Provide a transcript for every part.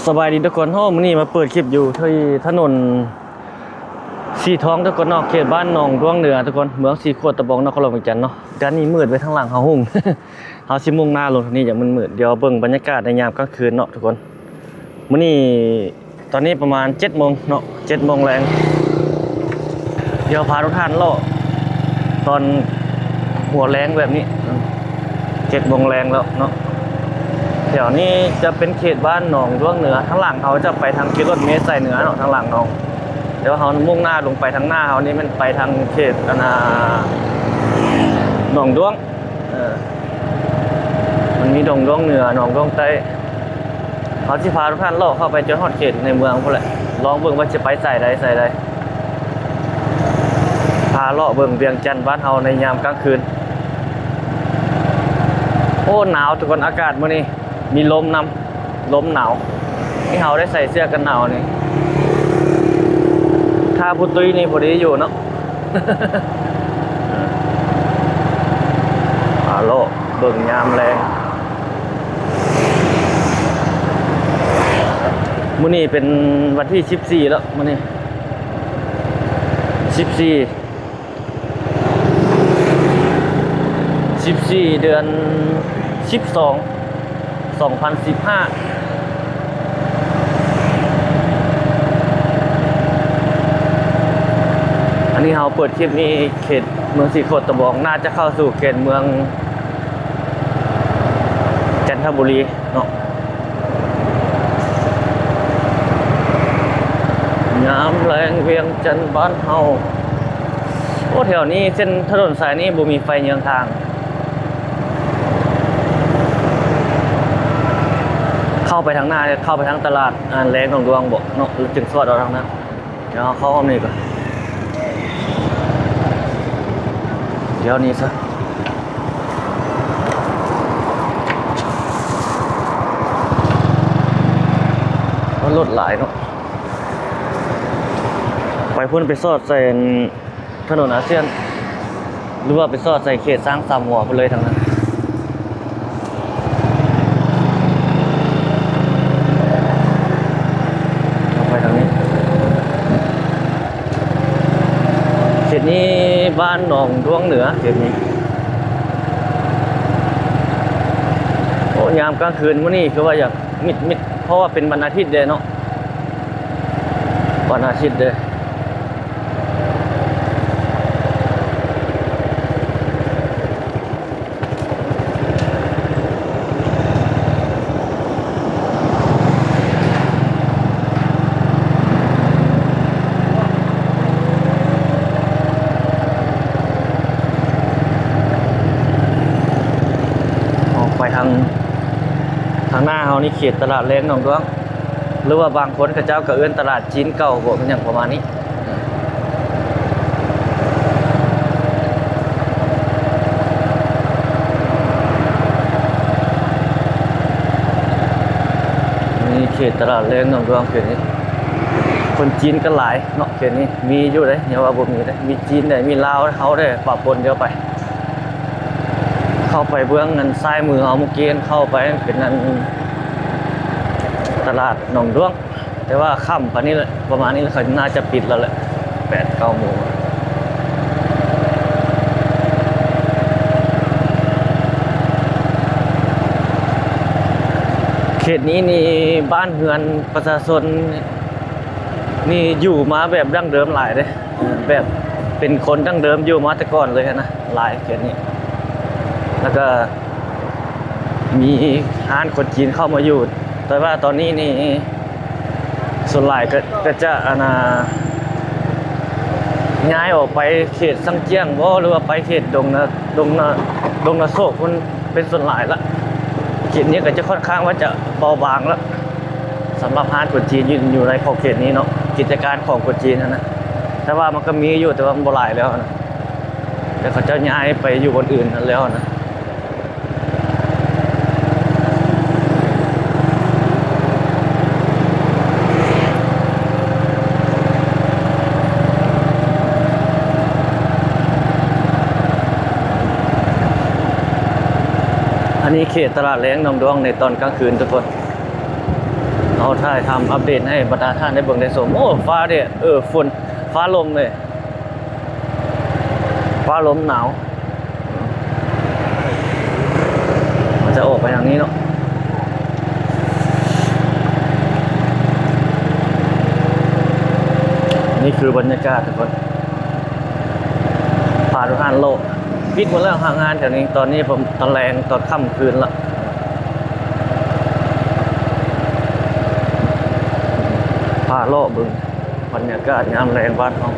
ສະບາຍດີທຸກຄົນ. ໂອ້ ມື້ນີ້ມາເປີດຄລິບຢູ່ທີ່ຖະໜົນສີທອງທຸກຄົນເນາະ, ເຂດບ້ານໜອງດວງເໜືອທຸກຄົນ, ເມືອງສີໂຄດຕະບອງ ນະຄອນຫຼວງວຽງຈັນເນາະ. ດຽວນີ້ມືດໄປທາງຫຼັງເຮົາຮຸ່ງ. ເຮົາຊິມຸ່ງໜ້າລົງທາງນີ້ ຢ່າງມືດໆ. ດຽວເບິ່ງບັນຍາກາດໃນຍາມກາງຄືນເນາະທຸກຄົນ. ມື້ນີ້ ຕອນນີ້ປະມານເຈັດໂມງເນາະ, ເຈັດໂມງແລງ. ດຽວພາທຸກທ່ານເລາະຕອນຫົວແລງແບບນີ້, ເຈັດໂມງແລງແລ້ວເນາະ. ແຖວນີ້ຈະເປັນເຂດບ້ານໜອງດວງເໜືອ, ທາງຫຼັງເຮົາຈະໄປທາງກິໂລເມດສາຍເໜືອເນາະ, ທາງຫຼັງເຮົາ. ແຕ່ວ່າເຮົາມຸ່ງໜ້າລົງໄປທາງໜ້າເຮົານີ້ ແມ່ນໄປທາງເຂດ ອັນນ່າ ໜອງດວງ. ເອີ ມັນມີໜອງດວງເໜືອ ໜອງດວງໃຕ້. ເຮົາຊິພາທຸກທ່ານເລາະເຂົ້າໄປຈົນຮອດເຂດໃນເມືອງພຸ້ນແຫຼະ, ລອງເບິ່ງວ່າຈະໄປສາຍໃດສາຍໃດ. ພາເລາະເບິ່ງວຽງຈັນບ້ານເຮົາໃນຍາມກາງຄືນ. ໂອ້ ໜາວທຸກຄົນ, ອາກາດມື້ນີ້ມີລົມນຳ. ລົມໜາວ ນີ້ເຮົາໄດ້ໃສ່ເສື້ອກັນໜາວນີ້. ຖ້າຜູ້ຕຸ້ຍນີ້ພໍດີຢູ່ເນາະ. ອາ ເລາະເບິ່ງຍາມແລງ. ມື້ນີ້ເປັນວັນທີສິບສີ່ແລ້ວ, ມື້ນີ້ສິບສີ່ ສິບສີ່ ເດືອນສິບສອງ ສອງພັນສິບຫ້າ. ອັນນີ້ເຮົາເປີດຄລິບນີ້ເຂດເມືອງສີໂຄດຕະບອງ, ໜ້າຈະເຂົ້າສູ່ເຂດເມືອງຈັນທະບູລີເນາະ. ຍາມແລງວຽງຈັນບ້ານເຮົາ. ໂອ້ ແຖວນີ້ເສັ້ນຖະໜົນສາຍນີ້ບໍ່ມີໄຟເຍືອງທາງ. ເຂົ້າໄປທາງໜ້າ ເຂົ້າໄປທາງຕະຫຼາດ ອາ ແລງໜອງດວງບໍເນາະ, ແລ້ວຈຶ່ງສອດອອກທາງນັ້ນ. ດຽວເຮົາເຂົ້າຮ່ອມນີ້ກ່ອນ. ດຽວນີ້ຊະ. ໂອ້ ລົດຫຼາຍເນາະ. ໄປພຸ້ນໄປສອດໃສ່ ຖະໜົນອາຊຽນ ຫຼືວ່າໄປສອດໃສ່ເຂດຊ້າງສາມຫົວພຸ້ນເລີຍທາງນັ້ນ. ເຂົ້າໄປທາງນີ້. ເຂດນີ້ບ້ານໜອງດວງເໜືອ ເຂດນີ້. ໂອ້ ຍາມກາງຄືນມື້ນີ້ຄືວ່າຢາກມິດໆ ເພາະວ່າເປັນວັນອາທິດເດ້ເນາະ, ວັນອາທິດເດ້. ອອກໄປທາງ ທາງໜ້າເຮົານີ້ເຂດຕະຫຼາດແລງໜອງດວງ ຫຼືວ່າບາງຄົນເຂົາເຈົ້າກໍເອີ້ນຕະຫຼາດຈີນເກົ່າບໍ ແມ່ນຫຍັງປະມານນີ້. ນີ້ເຂດຕະຫຼາດແລງໜອງດວງເຂດນີ້ ຄົນຈີນກໍຫຼາຍເນາະເຂດນີ້. ມີຢູ່ເດ້ ຢ່າວ່າບໍ່ມີເດ້ ມີຈີນເດ້ ມີລາວ ເຮົາເດ້ ປະປົນດຽວໄປ. ເຂົ້າໄປເບື້ອງອັນຊ້າຍມືເຮົາ ເມື່ອກີ້ເຂົ້າໄປເປັນອັນຕະຫຼາດໜອງດວງ. ແຕ່ວ່າຄ່ຳປານນີ້ແຫຼະ ປະມານນີ້ແຫຼະ ເຂົາໜ້າຈະປິດແລ້ວແຫຼະ ແປດເກົ້າໂມງ. ເຂດນີ້ນີ້ບ້ານເຮືອນປະຊາຊົນນີ້ຢູ່ມາແບບດັ້ງເດີມຫຼາຍເດ້, ແບບເປັນຄົນດັ້ງເດີມຢູ່ມາແຕ່ກ່ອນເລີຍຫັ້ນນະ ຫຼາຍເຂດນີ້. ແລ້ວກໍ ມີຮ້ານຄົນຈີນເຂົ້າມາຢູ່ ແຕ່ວ່າຕອນນີ້ນີ້ສ່ວນຫຼາຍກໍ ກໍຈະ ອັນນ່າ ຍ້າຍອອກໄປເຂດຊາງຈຽງບໍ ຫຼືວ່າໄປເຂດດົງນາ ດົງນາ ດົງນາໂຊກພຸ້ນເປັນສ່ວນຫຼາຍລະ. ເຂດນີ້ກໍຈະຂ້ອນຂ້າງວ່າຈະເບົາບາງລະ ສຳລັບຮ້ານຄົນຈີນຢູ່ ຢູ່ໃນຂອບເຂດນີ້ເນາະ, ກິດຈະການຂອງຄົນຈີນຫັ້ນນະ. ແຕ່ວ່າມັນກໍມີຢູ່ ແຕ່ວ່າມັນບໍ່ຫຼາຍແລ້ວນະ, ແຕ່ເຂົາເຈົ້າຍ້າຍໄປຢູ່ບ່ອນອື່ນຫັ້ນແລ້ວນະ. ອັນນີ້ເຂດຕະຫຼາດແລງໜອງດວງໃນຕອນກາງຄືນທຸກຄົນ. ເຮົ ຂໍຖ່າຍທຳອັບເດດໃຫ້ບັນດາທ່ານໄດ້ເບິ່ງໄດ້ຊົມ. ໂອ້ ຟ້າເດ ເອີ ຝົນ ຟ້າລົມເດ ຟ້າລົມໜາວ. ມັນຈະອອກໄປທາງນີ້ເນາະ. ນີ້ຄືບັນຍາກາດທຸກຄົນ. ພາທຸກທ່ານເລາະ ປິດໝົດແລ້ວ ຫ້າງຮ້ານແຖວນີ້. ຕອນນີ້ປະມານຕອນແລງ ຕອນຄ່ຳຄືນລະ ພາເລາະເບິ່ງບັນຍາກາດຍາມແລງບ້ານເຮົາ.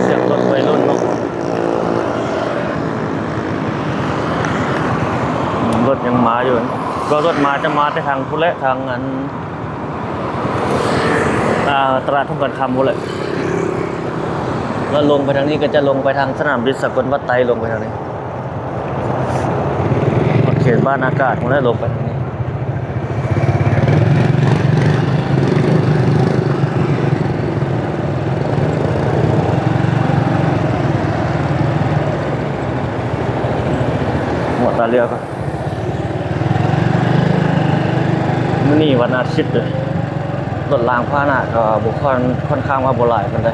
ສຽງລົດໄວລຸ້ນເນາະ ລົດຍັງມາຢູ່. ກໍລົດມາຈະມາແຕ່ທາງພຸ້ນແຫຼະ ທາງອັນ ອ່າ ຕະຫຼາດທົ່ງການຄຳພຸ້ນແຫຼະ ແລ້ວລົງໄປທາງນີ້ ກໍຈະລົງໄປທາງສະໜາມບິນສາກົນວັດໄຕ ລົງໄປທາງນີ້ ຮອດເຂດບ້ານອາກາດພຸ້ນແຫຼະ ລົງໄປທາງນີ້. ໝົດຕາເລືອກ ມື້ນີ້ວັນອາທິດເດ້ ລົດລາງພາຫະນະກໍບໍ່ຄ່ອນ ຄ່ອນຂ້າງວ່າບໍ່ຫຼາຍປານໃດ.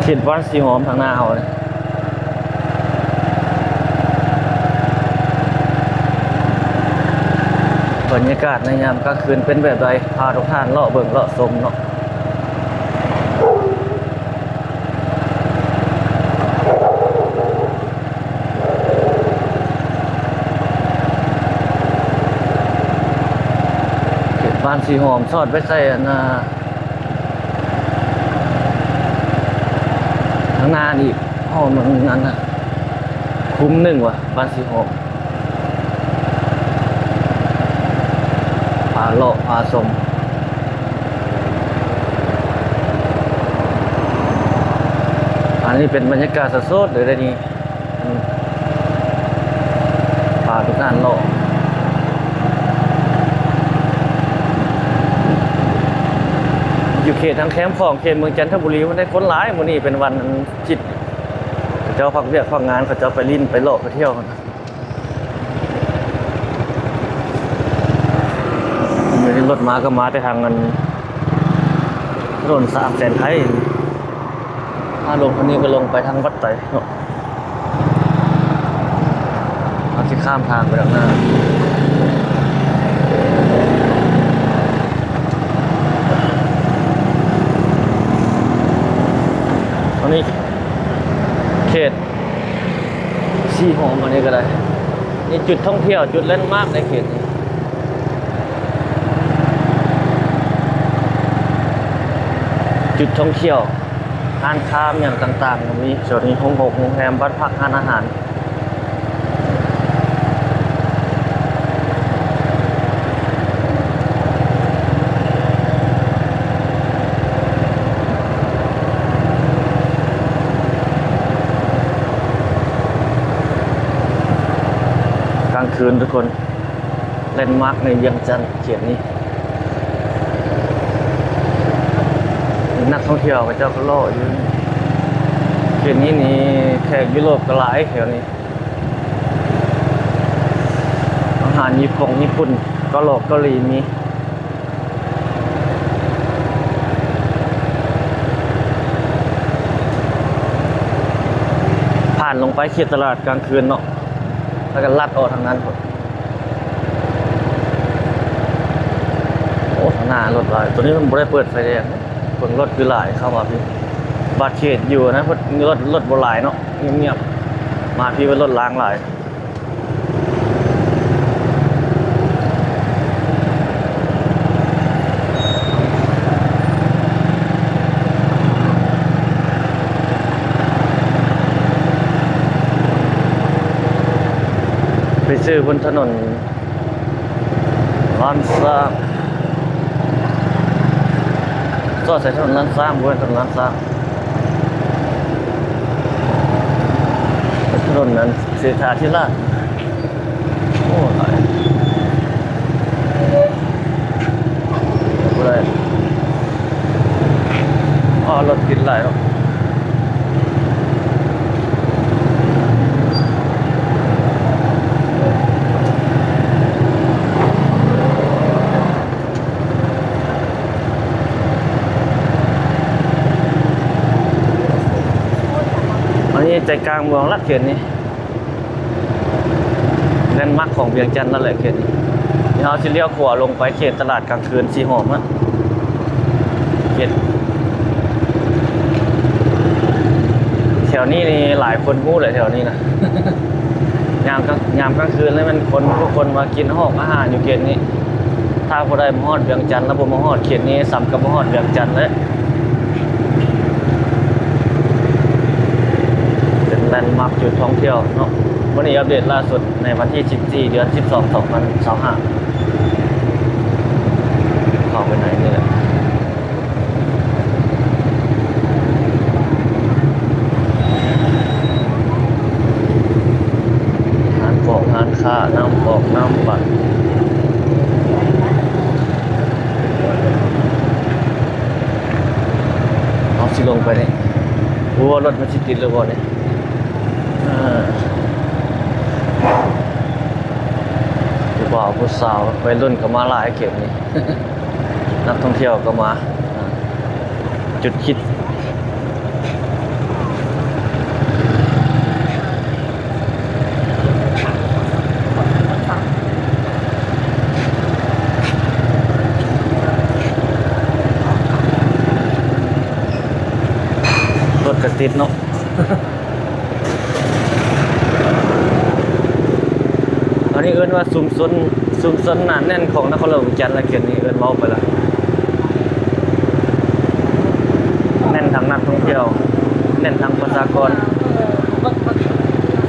ເຂດບ້ານສີຫອມທາງໜ້າເຮົາເດ້. ບັນຍາກາດໃນຍາມກາງຄືນເປັນແບບໃດ ພາທຸກທ່ານເລາະເບິ່ງເລາະຊົມເນາະ. ເຂດບ້ານສີຫອມ ສອດໄປໃສ່ອັນນ່າ ທາງໜ້ານີ້ ເພາະມັນອັນນ່າ ຄຸ້ມໜຶ່ງວ່າ ບ້ານສີຫອມ ພາເລາະພາຊົມ. ອັນນີ້ເປັນບັນຍາກາດສົດໆເລີຍເດ້ນີ້. ອືມ ພາທຸກທ່ານເລາະ ຢູ່ເຂດທາງແຄມຂອງເຂດເມືອງຈັນທະບູລີ ມັນໄດ້ຄົນຫຼາຍ. ມື້ນີ້ເປັນວັນອາທິດ ເຂົາເຈົ້າພັກວຽກພັກງານ ເຂົາເຈົ້າໄປຫຼິ້ນໄປເລາະໄປທ່ຽວກັນ. ມື້ນີ້ລົດມາກໍມາແຕ່ທາງອັນ ຖະໜົນສາມແສນໄທ. ຖ້າລົງທາງນີ້ກໍລົງໄປທາງວັດໄຕເນາະ ເຮົາຊິຂ້າມທາງໄປທາງໜ້າ. ອັນນີ້ເຂດ ສີຫອມ ອັນນີ້ກໍໄດ້ ນີ້ຈຸດທ່ອງທ່ຽວ ຈຸດແລນມາກໃນເຂດນີ້ ຈຸດທ່ອງທ່ຽວ ຮ້ານຄ້າຫຍັງຕ່າງໆກໍມີ. ສ່ວນນີ້ໂຮງໂຮງແຮມ ບ້ານພັກ ຮ້ານອາຫານ. ກາງຄືນທຸກຄົນ ແລນມາກໃນວຽງຈັນເຂດນີ້ ນັກທ່ອງທ່ຽວເຂົາເຈົ້າກໍເລາະຢູ່. ເຂດນີ້ນີ້ແຂກຢູໂຣບກໍຫຼາຍແຖວນີ້. ອາຫານຍີ່ປຸ່ນ ຍີ່ປຸ່ນ ເກົາຫຼອກ ເກົາຫຼີມີ. ຜ່ານລົງໄປເຂດຕະຫຼາດກາງຄືນເນາະ ແລ້ວກໍລັດອອກທາງນັ້ນພຸ້ນ. ໂອ້ ທາງໜ້າລົດຫຼາຍ. ໂຕນີ້ມັນບໍ່ໄດ້ເປີດໄຟແດງ. ເບິ່ງລົດຄືຫຼາຍເຂົ້າມາພີ້. ບາດເຂດຢູ່ນະ ລົດ ລົດບໍ່ຫຼາຍເນາະ ງຽບໆ. ມາພີ້ເບິ່ງລົດລາງຫຼາຍ. ໄປຊື້ບົນຖະໜົນລ້ານຊ້າງ ສອດໃສ່ຖະໜົນລ້ານຊ້າງ ບໍ່ແມ່ນຖະໜົນລ້ານຊ້າງ ຖະໜົນນັ້ນເສດຖາທິລາດ. ໂອ້ ຫຼາຍ. ຫຼາຍເນາະ. ອັນນີ້ໃຈກາງເມືອງລະ ເຂດນີ້ ແລນມາກຂອງວຽງຈັນລະແຫຼະ ເຂດນີ້. ດຽວເຮົາຊິລ້ຽວຂວາລົງໄປເຂດຕະຫຼາດກາງຄືນສີຫອມນະ ເຂດ ແຖວນີ້ນີ້ຫຼາຍຄົນຮູ້ແຫຼະ ແຖວນີ້ນະ. ຍາມກາງ ຍາມກາງຄືນນີ້ແມ່ນຄົນ ຜູ້ຄົນມາກິນຮອກອາຫານຢູ່ເຂດນີ້. ຖ້າຜູ້ໃດມາຮອດວຽງຈັນແລ້ວບໍ່ມາຮອດເຂດນີ້ ສ່ຳກັບບໍ່ຮອດວຽງຈັນເລີຍ. ເປັນແລນມາກຈຸດທ່ອງທ່ຽວເນາະ. ມື້ນີ້ອັບເດດລ່າສຸດໃນວັນທີສິບສີ່ ເດືອນສິບສອງ ສອງພັນຊາວຫ້າ ເຂົ້າໄປໃນນີ້ແຫຼະ. ຮ້ານປອກຮ້ານຄ້າ ນ້ຳປອກນ້ຳປັ່ນ. ເຮົາຊິລົງໄປນີ້ ບໍ່ຮູ້ວ່າລົດມັນຊິຕິດຫຼືບໍ່ນີ້. ເອີ ຜູ້ບ່າວຜູ້ສາວ ໄວລຸ້ນກໍມາຫຼາຍເຂດນີ້. ນັກທ່ອງທ່ຽວກໍມາ ອ່າ ຈຸດຄິດ ລົດກະຕິດເນາະ. ອັນນີ້ເອີ້ນວ່າຊຸມຊົນ ຊຸມຊົນໜາແໜ້ນຂອງນະຄອນຫຼວງວຽງຈັນລະ ເຂດນີ້ເອີ້ນເວົ້າໄປລະ ແໜ້ນທັງນັກທ່ອງທ່ຽວ ແໜ້ນທັງປະຊາກອນ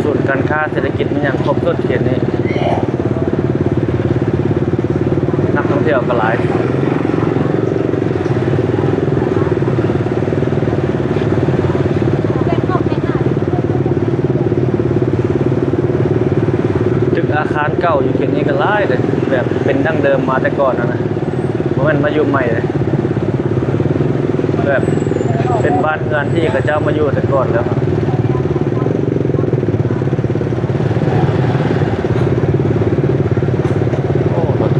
ສູນການຄ້າ ເສດຖະກິດ ມີຫຍັງຄົບສົດເຂດນີ້. ນັກທ່ອງທ່ຽວກໍຫຼາຍ. ຕຶກອາຄານເກົ່າຢູ່ເຂດນີ້ກໍຫຼາຍເດ້ ແບບເປັນດັ້ງເດີມມາແຕ່ກ່ອນຫັ້ນນະ ບໍ່ແມ່ນມາຢູ່ໃໝ່ເດ້. ແບບເປັນບ້ານເຮືອນທີ່ເຂົາເຈົ້າມາຢູ່ແຕ່ກ່ອນແລ້ວ. ໂອ້ ລົດ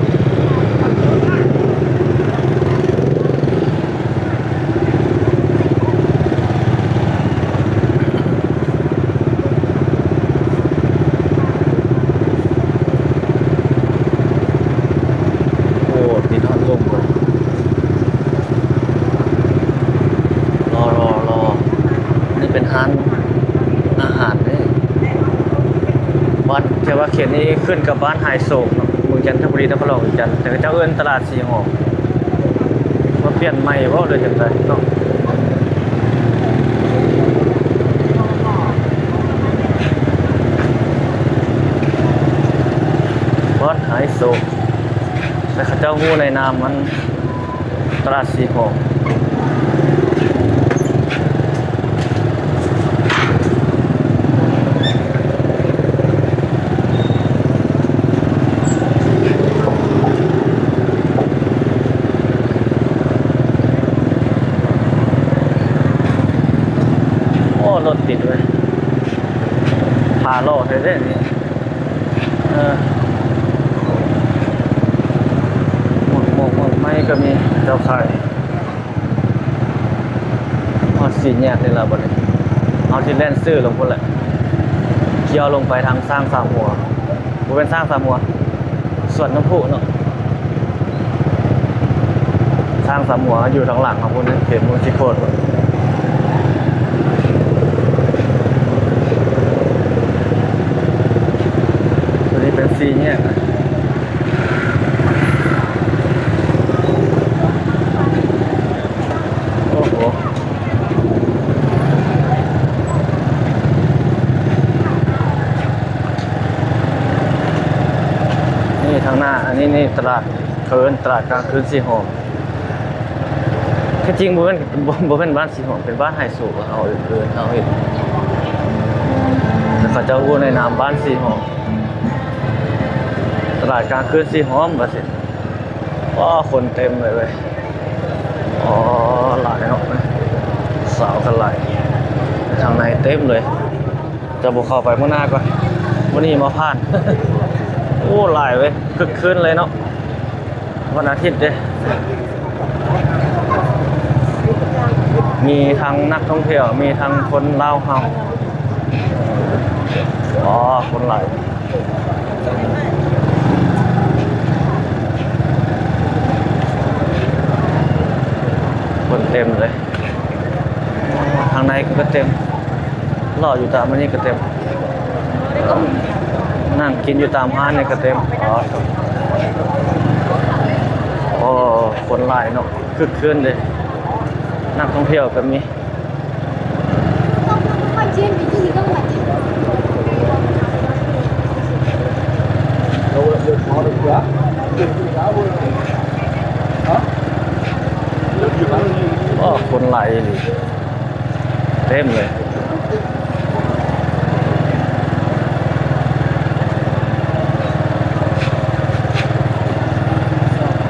ໂອ້ ຕິດຮອດລົມເລີຍ. ລໍ ລໍ ລໍ ນີ້ເປັນຮ້ານອາຫານເດ້. ບ້ານ ແຕ່ວ່າເຂດນີ້ຂຶ້ນກັບບ້ານຫາຍໂສກເນາະ ເມືອງຈັນທະບູລີ ນະຄອນຫຼວງວຽງຈັນ ແຕ່ເຂົາເຈົ້າເອີ້ນຕະຫຼາດສີຫອມ. ມາປ່ຽນໃໝ່ບໍ່ ຫຼືຈັ່ງໃດເນາະ? ບ່ອນຫາຍໂສກ ແຕ່ເຂົາເຈົ້າຮູ້ໃນນາມມັນ ຕະຫຼາດສີຫອມ. ໂອ້ ລົດຕິດເວີຍ ພາເລາະແທ້ໆນີ້. ເອີ ໝາກ ໝາກ ໝາກໄມ້ກໍມີເຈົ້າຂາຍ. ຮອດສີ່ແຍກນີ້ລະບັດນີ້ ເຮົາຊິແລ່ນຊື່ລົງພຸ້ນແຫຼະ ລ້ຽວລົງໄປທາງຊ້າງສາມຫົວ ບໍ່ແມ່ນຊ້າງສາມຫົວ ສວນນ້ຳພຸເນາະ. ຊ້າງສາມຫົວຢູ່ທາງຫຼັງເຮົາພຸ້ນ ເຂດເມືອງສີໂຄດພຸ້ນ. ຕົວນີ້ເປັນສີ່ແຍກນະ. ໂອ້ໂຫ ນີ້ທາງໜ້າ ອັນນີ້ນີ້ຕະຫຼາດ ເຂົາເອີ້ນຕະຫຼາດກາງຄືນສີຫອມ. ແທ້ຈິງບໍ່ແມ່ນ ບໍ່ ບໍ່ແມ່ນບ້ານສີຫອມ ເປັນບ້ານໄຮໂຊ ເຮົາເອີ້ນ ເຮົາເອີ້ນ ແຕ່ເຂົາເຈົ້າຮູ້ໃນນາມບ້ານສີຫອມ ຕະຫຼາດກາງຄືນສີຫອມວ່າຊີ້. ວ້າ ຄົນເຕັມເລີຍເວີຍ. ອໍ ຫຼາຍເນາະ ໂຊ ສາວກັນຫຼາຍ ທາງໃນເຕັມເລີຍ. ຈະບໍ່ເຂົ້າໄປມື້ໜ້າກ່ອນ ມື້ນີ້ມາຜ່ານ. ໂອ້ ຫຼາຍເວີຍ ຄຶກຄື້ນເລີຍເນາະ ວັນອາທິດເດ້. ມີທັງນັກທ່ອງທ່ຽວ ມີທັງຄົນລາວເຮົາ. ອໍ ຄົນຫຼາຍ ຄົນເຕັມເລີຍ. ທາງໃນກໍເຕັມ ເລາະຢູ່ຕາມອັນນີ້ກໍເຕັມ ນັ່ງກິນຢູ່ຕາມຮ້ານນີ້ກໍເຕັມ. ອໍ ໂອ້ ຄົນຫຼາຍເນາະ ຄຶກຄື້ນເດ້ ນັກທ່ອງທ່ຽວກໍມີ. ໂອ້ ຄົນຫຼາຍອີ່ຫຼີ ເຕັມເລີຍ.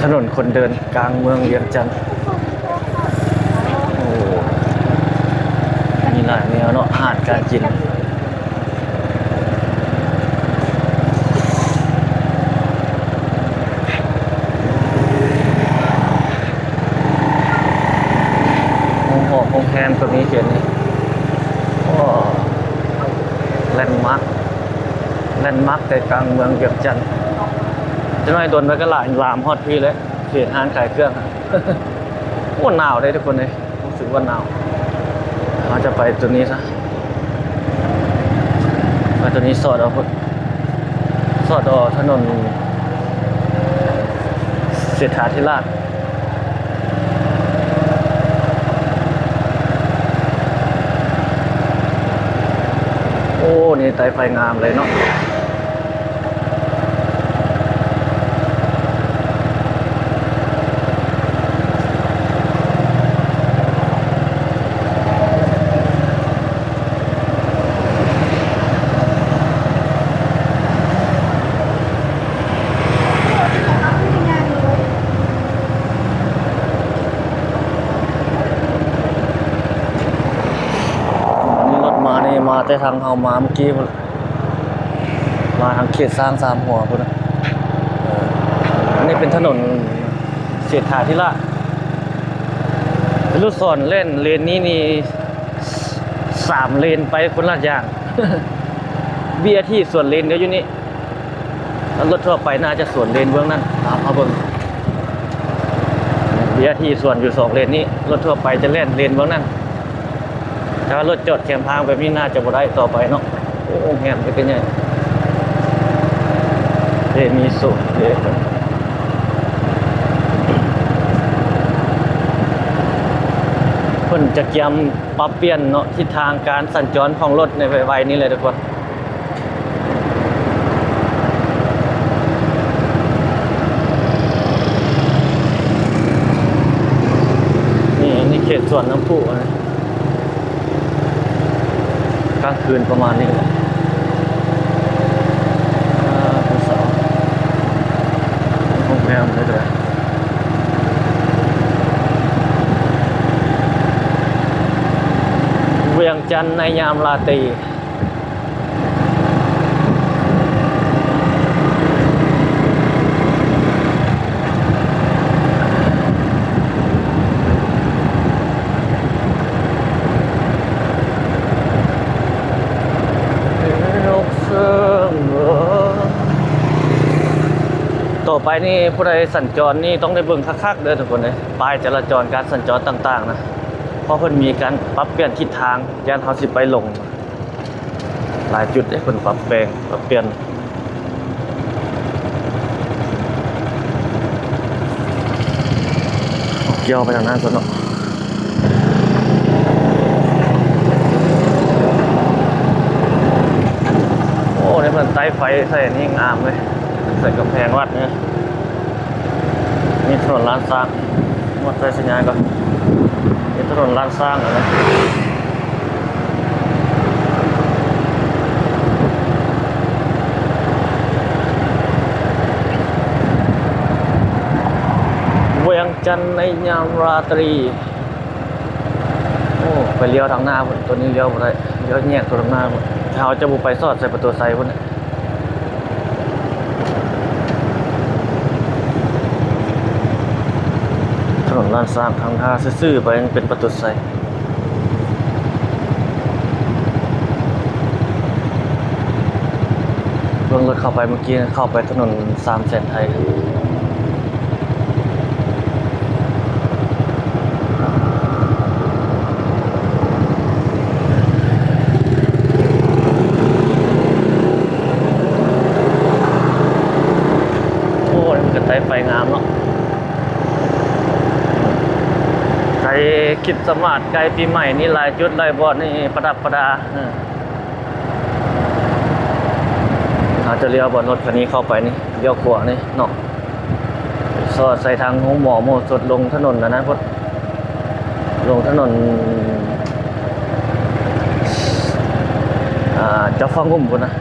ຖະໜົນຄົນເດີນກາງເມືອງວຽງຈັນ. ໂອ້ ມີຫຼາຍແນວເນາະ ອາຫານການກິນ. ໂຮງຮອງໂຮງແຮມກໍມີເຂດນີ້. ໂອ້ ແລນມາກ ແລນມາກໃຈກາງເມືອງວຽງຈັນ. ຈັກໜ້ອຍດົນໄປກໍຫຼາຍ ລາມຮອດພີ້ແລ້ວ ເຂດຮ້ານຂາຍເຄື່ອງ. ໂອ້ ໜາວເດ້ທຸກຄົນເອີຍ. ຮູ້ສຶກວ່າໜາວ. ເຮົາຈະໄປຕົວນີ້ຊະ ໄປຕົວນີ້ສອດເອົາພຸ້ນ ສອດເອົາຖະໜົນເສດຖາທິລາດ. ໂອ້ ນີ້ໄຕ້ໄຟງາມເລີຍເນາະ. ອັນນີ້ລົດມານີ້ ມາແຕ່ທາງເຮົາມາເມື່ອກີ້ພຸ້ນ. ມາທາງເຂດຊ້າງສາມຫົວພຸ້ນນະ. ເອີ ອັນນີ້ເປັນຖະໜົນເສດຖາທິລາດ. ລູກສອນແລ່ນເລນນີ້ນີ້ ສາມເລນໄປຄົນລະຢ່າງ. ເບຍທີສວນເລນດຽວຢູ່ນີ້. ລົດທົ່ວໄປໜ້າຈະສວນເລນເບື້ອງນັ້ນ. ເອົາ ເອົາເບິ່ງ ເບຍທີສວນຢູ່ສອງເລນນີ້ ລົດທົ່ວໄປຈະແລ່ນເລນເບື້ອງນັ້ນ. ຖ້າລົດຈອດແຄມທາງແບບນີ້ໜ້າຈະບໍ່ໄດ້ຕໍ່ໄປເນາະ. ໂອ້ ໂຮງແຮມເປັນໃຫຍ່ເດ້ ມີສູງເດ້. ເພິ່ນຈະກຽມປັບປ່ຽນເນາະ ທິດທາງການສັນຈອນຂອງລົດໃນໄວໆນີ້ແຫຼະທຸກຄົນ. ນີ້ ອັນນີ້ເຂດສວນນ້ຳພຸນະ. ກາງຄືນປະມານນີ້ແຫຼະ. ອ່າ ເປັນສາວ ໂຮງແຮມເລີຍ ວຽງຈັນໃນຍາມລາຕີ. ຕໍ່ໄປນີ້ຜູ້ໃດສັນຈອນນີ້ຕ້ອງໄດ້ເບິ່ງຄັກໆເດີທຸກຄົນເອີຍ ປ້າຍຈະລາຈອນ ການສັນຈອນຕ່າງໆນະ ເພາະເພິ່ນມີການປັບປ່ຽນທິດທາງ ຢ້ານເຮົາຊິໄປຫຼົງ. ຫຼາຍຈຸດເດ້ ເພິ່ນປັບແປງ ປັບປ່ຽນ. ກ່ຽວໄປທາງນັ້ນຊັ້ນເນາະ. ໂອ້ ນີ້ເພິ່ນໄຕ້ໄຟໃສ່ ນີ້ງາມເວີຍ ໃສ່ກຳແພງວັດນີ້. ມີຖະໜົນລ້ານຊ້າງ ໝົດໄຟສັນຍານກ່ອນ. ມີຖະໜົນລ້ານຊ້າງ ວຽງຈັນໃນຍາມລາຕີ. ໂອ້ ໂອ້ ໄປລ້ຽວທາງໜ້າພຸ້ນ ໂຕນີ້ລ້ຽວບໍ່ໄດ້ ລ້ຽວແຍກໂຕທາງໜ້າພຸ້ນ ເຮົາຈະບໍ່ໄປສອດໃສ່ປະຕູໄຊພຸ້ນ. ຖະໜົນລ້ານຊ້າງ ທາງທ່າຊື່ໆ ໄປເປັນປະຕູໄຊ. ເບິ່ງລົດເຂົ້າໄປເມື່ອກີ້ ເຂົ້າໄປຖະໜົນສາມແສນໄທ. ໂອ້ ມັນກະໄຕ່ໄຟງາມເນາະ ໃກ້ຄຣິດສະມາດ ໃກ້ປີໃໝ່ນີ້ ຫຼາຍຈຸດຫຼາຍບ່ອນນີ້ປະດັບປະດາ. ເຮົາຈະລ້ຽວບ່ອນລົດຄັນນີ້ເຂົ້າໄປນີ້ ລ້ຽວຂວານີ້ເນາະ ສອດໃສ່ທາງໂຮງໝໍໂມສົດ ລົງຖະໜົນອັນນັ້ນພຸ້ນ ລົງຖະໜົນ ອ່າ ເຈົ້າຟ້າງຫຸ້ມພຸ້ນນະ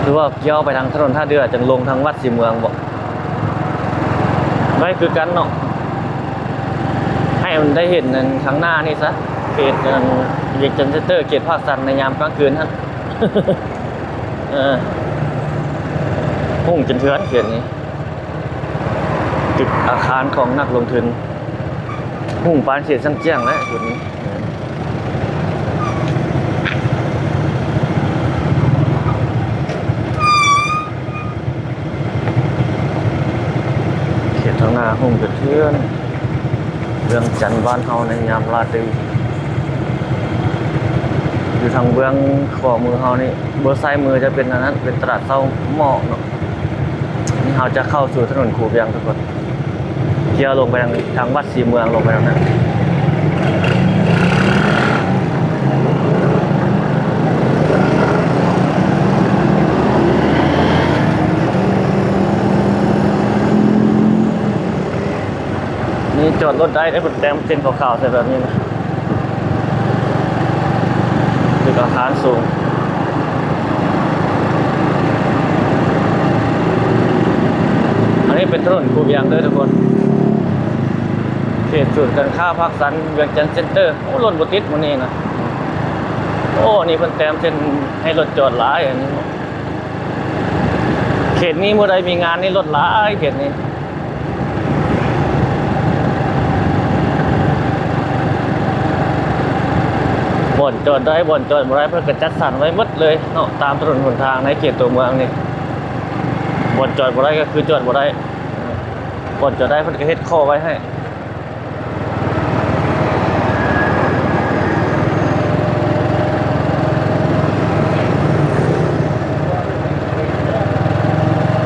ຫຼືວ່າ ລ້ຽວໄປທາງຖະໜົນທ່າເດື່ອ ຈັ່ງລົງທາງວັດສີເມືອງບໍ ໄດ້ຄືກັນເນາະ ໃຫ້ມັນໄດ້ເຫັນອັນທາງໜ້ານີ້ຊະ ເຂດອັນວຽງຈັນເຊັນເຕີ ເຂດພາກສັນໃນຍາມກາງຄືນຫັ້ນ. ເອີ ຮຸ່ງຈົນເຖື່ອນເຂດນີ້ ຕຶກອາຄານຂອງນັກລົງທຶນ ຮຸ່ງປານເຂດຊຽງແຈ້ງແຫຼະຈຸດນີ້. ເຂດທາງໜ້າຮຸ່ງກະເທືອນ ເມືອງຈັນບ້ານເຮົາໃນຍາມລາຕີ. ຢູ່ທາງເບື້ອງຂວາມືເຮົານີ້ ເບື້ອງຊ້າຍມືຈະເປັນອັນນັ້ນ ເປັນຕະຫຼາດເຊົ້າໝໍ້ເນາະ. ນີ້ເຮົາຈະເຂົ້າສູ່ຖະໜົນຄູວຽງທຸກຄົນ ລ້ຽວລົງໄປທາງ ທາງວັດສີເມືອງ ລົງໄປທາງນັ້ນ. ນີ້ຈອດລົດໄດ້ເດ້ ເພິ່ນແຕ້ມເສັ້ນຂາວໆໃສ່ແບບນີ້ນະ. ຕຶກອາຄານສູງ ອັນນີ້ເປັນຖະໜົນຄູວຽງເດີທຸກຄົນ ເຂດສູນການຄ້າພາກສັນ ວຽງຈັນເຊັນເຕີ. ໂອ້ ລົດບໍ່ຕິດມື້ນີ້ນະ. ໂອ້ ນີ້ເພິ່ນແຕ້ມເສັ້ນໃຫ້ລົດຈອດຫຼາຍ ອັນນີ້ເນາະ. ເຂດນີ້ມື້ໃດມີງານນີ້ລົດຫຼາຍເຂດນີ້. ບ່ອນຈອດໄດ້ ບ່ອນຈອດບໍ່ໄດ້ ເພິ່ນກະຈັດສັນໄວ້ໝົດເລີຍເນາະ ຕາມຖະໜົນຫົນທາງໃນເຂດຕົວເມືອງນີ້. ບ່ອນຈອດບໍ່ໄດ້ກະຄືຈອດບໍ່ໄດ້ ບ່ອນຈອດໄດ້ເພິ່ນກະເຮັດຂໍ້ໄວ້ໃຫ້.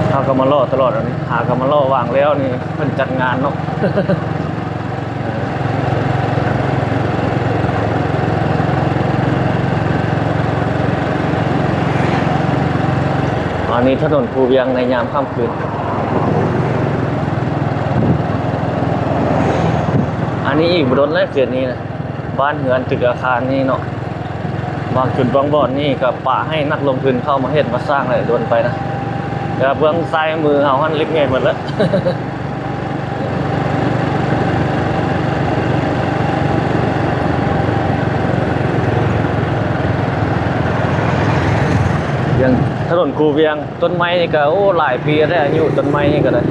ເຮົາກະມາເລາະຕະຫຼອດ ອັນນີ້ຫາກະມາເລາະ ວ່າງແລ້ວນີ້ເພິ່ນຈັດງານເນາະ. ອັນນີ້ຖະໜົນຄູວຽງໃນຍາມຄ່ຳຄືນ. ອັນນີ້ອີກບໍ່ດົນແລ້ວເຂດນີ້ນະ ບ້ານເຮືອນຕຶກອາຄານນີ້ເນາະ. ບາງຈຸດບາງບ່ອນນີ້ກະປະໃຫ້ນັກລົງທຶນເຂົ້າມາເຮັດມາສ້າງແຫຼະ ດົນໄປນະ. ແຕ່ວ່າເບື້ອງຊ້າຍມືເຮົາຫັ້ນເລັກໃຫຍ່ໝົດແລ້ວ. ຢ່າງຖະໜົນຄູວຽງ ຕົ້ນໄມ້ນີ້ກະ ໂອ້ ຫຼາຍປີແລ້ວ ອາຍຸຕົ້ນໄມ້ນີ້ກະໄດ້.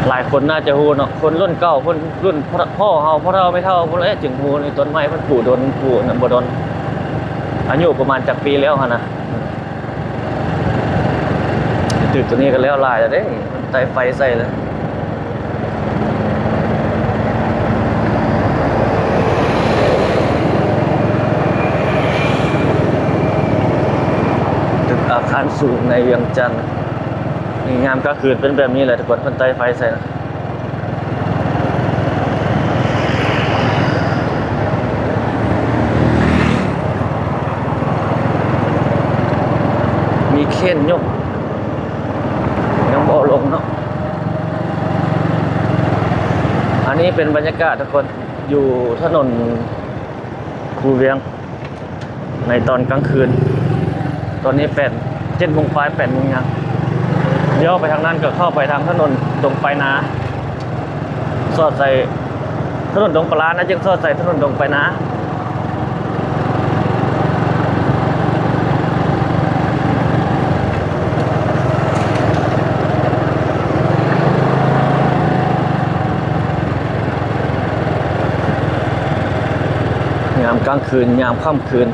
ຫຼາຍຄົນໜ້າຈະຮູ້ເນາະ ຄົນລຸ້ນເກົ່າ ຄົນລຸ້ນພໍ່ເຖົ້າເຮົາ ພໍ່ເຖົ້າແມ່ເຖົ້າພຸ້ນແຫຼະ ຈຶ່ງຮູ້ນີ້ ຕົ້ນໄມ້ເພິ່ນປູດົນ ປູອັນນັ້ນບໍ່ດົນ. ອາຍຸປະມານຈັກປີແລ້ວຫັ້ນນະ. ຕຶກໂຕນີ້ກະແລ້ວຫຼາຍແລ້ວເດ້ ມັນໄຕ້ໄຟໃສ່ແລ້ວ. ຕຶກອາຄານສູງໃນວຽງຈັນ ນີ້ຍາມກາງຄືນເປັນແບບນີ້ແຫຼະທຸກຄົນ ເພິ່ນໄຕ້ໄຟໃສ່ນະ. ມີເຄນຍົກ ຍັງບໍ່ລົງເນາະ. ອັນນີ້ເປັນບັນຍາກາດທຸກຄົນ ຢູ່ຖະໜົນຄູວຽງ ໃນຕອນກາງຄືນ. ຕອນນີ້ແປດ ເຈັດໂມງປາຍ ແປດໂມງຫຍັງ. ລ້ຽວໄປທາງນັ້ນກໍເຂົ້າໄປທາງຖະໜົນດົງປາຍນາ ສອດໃສ່ຖະໜົນດົງປາລານະ ຈຶ່ງສອດໃສ່ຖະໜົນດົງປາຍນາ. ຍາມກາງຄືນ ຍາມຄ່ຳຄືນ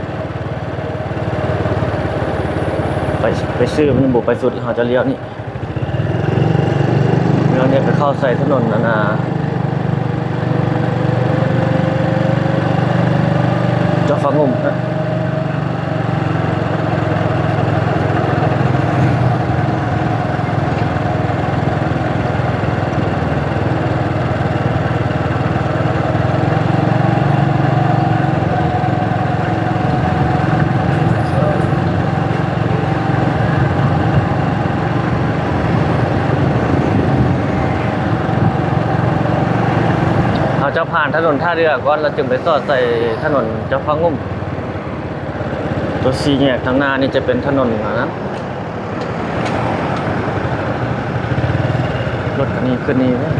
ໄປ ໄປຊື້ມັນບໍ່ໄປສຸດ ເຮົາຈະລ້ຽວນີ້ ລ້ຽວນີ້ໄປເຂົ້າໃສ່ຖະໜົນອັນນ່າ ຈອມຟ້າງຸ່ມ. ເຮົາຈະຜ່ານຖະໜົນທ່າເຮືອກ່ອນ ແລ້ວຈຶ່ງໄປສອດໃສ່ຖະໜົນຈອມຟ້າງຸ່ມ. ຕົວສີ່ແຍກທາງໜ້ານີ້ຈະເປັນຖະໜົນອັນນັ້ນ ລົດຄັນນີ້ຂຶ້ນນີ້ເວີ້ຍ.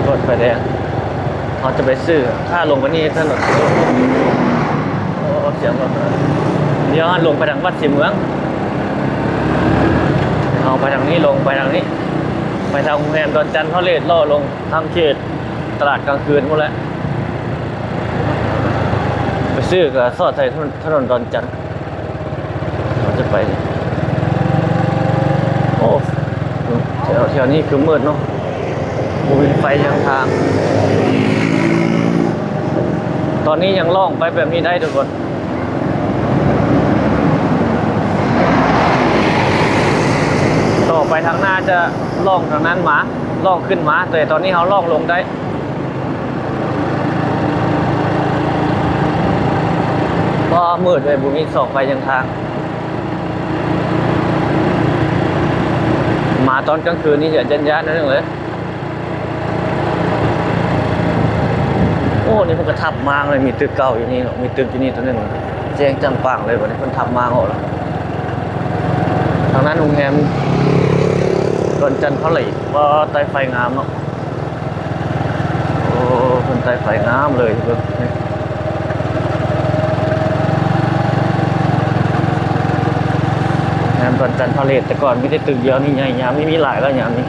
ເປີດໄຟແດງ ເຮົາຈະໄປຊື້ ຖ້າລົງໄປນີ້ຖະໜົນ ໂອ້ ສຽງລົດ ດຽວເຮົາລົງໄປທາງວັດສີເມືອງ ເຮົາໄປທາງນີ້ ລົງໄປທາງນີ້ ໄປທາງໂຮງແຮມດອນຈັນພາເລດ ເລາະລົງທາງເຂດຕະຫຼາດກາງຄືນພຸ້ນແຫຼະ ໄປຊື້ກໍສອດໃສ່ຖະໜົນດອນຈັນ. ເຮົາຈະໄປ ໂອ້ ແຖວ ແຖວນີ້ຄືມືດເນາະ ບໍ່ມີໄຟຫຍັງທາງ ຕອນນີ້ຍັງລ່ອງໄປແບບນີ້ໄດ້ທຸກຄົນ ຕໍ່ໄປທາງໜ້າຈະລ່ອງທາງນັ້ນມາ ລ່ອງຂຶ້ນມາ ແຕ່ຕອນນີ້ເຮົາລ່ອງລົງໄດ້. ບໍ່ ມືດເລີຍ ບໍ່ມີສອງໄຟຫຍັງທາງ ມາຕອນກາງຄືນນີ້ຈະຢ້ານໆໜ້ອຍໜຶ່ງເລີຍ. ໂອ້ ນີ້ເພິ່ນກໍທັບມ້າງເລີຍ ມີຕຶກເກົ່າຢູ່ນີ້ເນາະ ມີຕຶກຢູ່ນີ້ຕົວໜຶ່ງ ແຈ້ງຈັງປາງເລີຍ ບັດນີ້ເພິ່ນທັບມ້າງອອກແລ້ວ. ທາງນັ້ນໂຮງແຮມດອນຈັນພາເລດ ວ່າໃຕ້ໄຟງາມເນາະ. ໂອ້ ເພິ່ນໃຕ້ໄຟງາມເລີຍ ເບິ່ງນີ້ ໂຮງແຮມດອນຈັນພາເລດ ແຕ່ກ່ອນມີແຕ່ຕຶກດຽວນີ້ໃຫຍ່ ຍາມນີ້ມີຫຼາຍແລ້ວ ຍາມນີ້.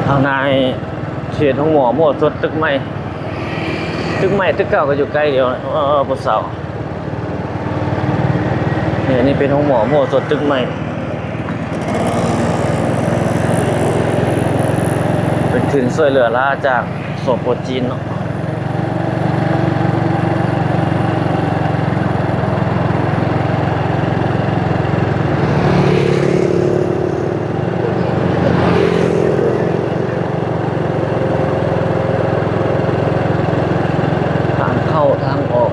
ທາງໃນເຂດໂຮງໝໍໝໍສົດຕຶກໃໝ່ ຕຶກໃໝ່ຕຶກເກົ່າກໍຢູ່ໃກ້ດຽວ ເອີ ບໍ່ເຊົາ. ນີ້ ນີ້ເປັນໂຮງໝໍໝໍສົດຕຶກໃໝ່ ເປັນທຶນຊ່ວຍເຫຼືອລ້າຈາກ ສປ ຈີນເນາະ. ທາງເຂົ້າທາງອອກ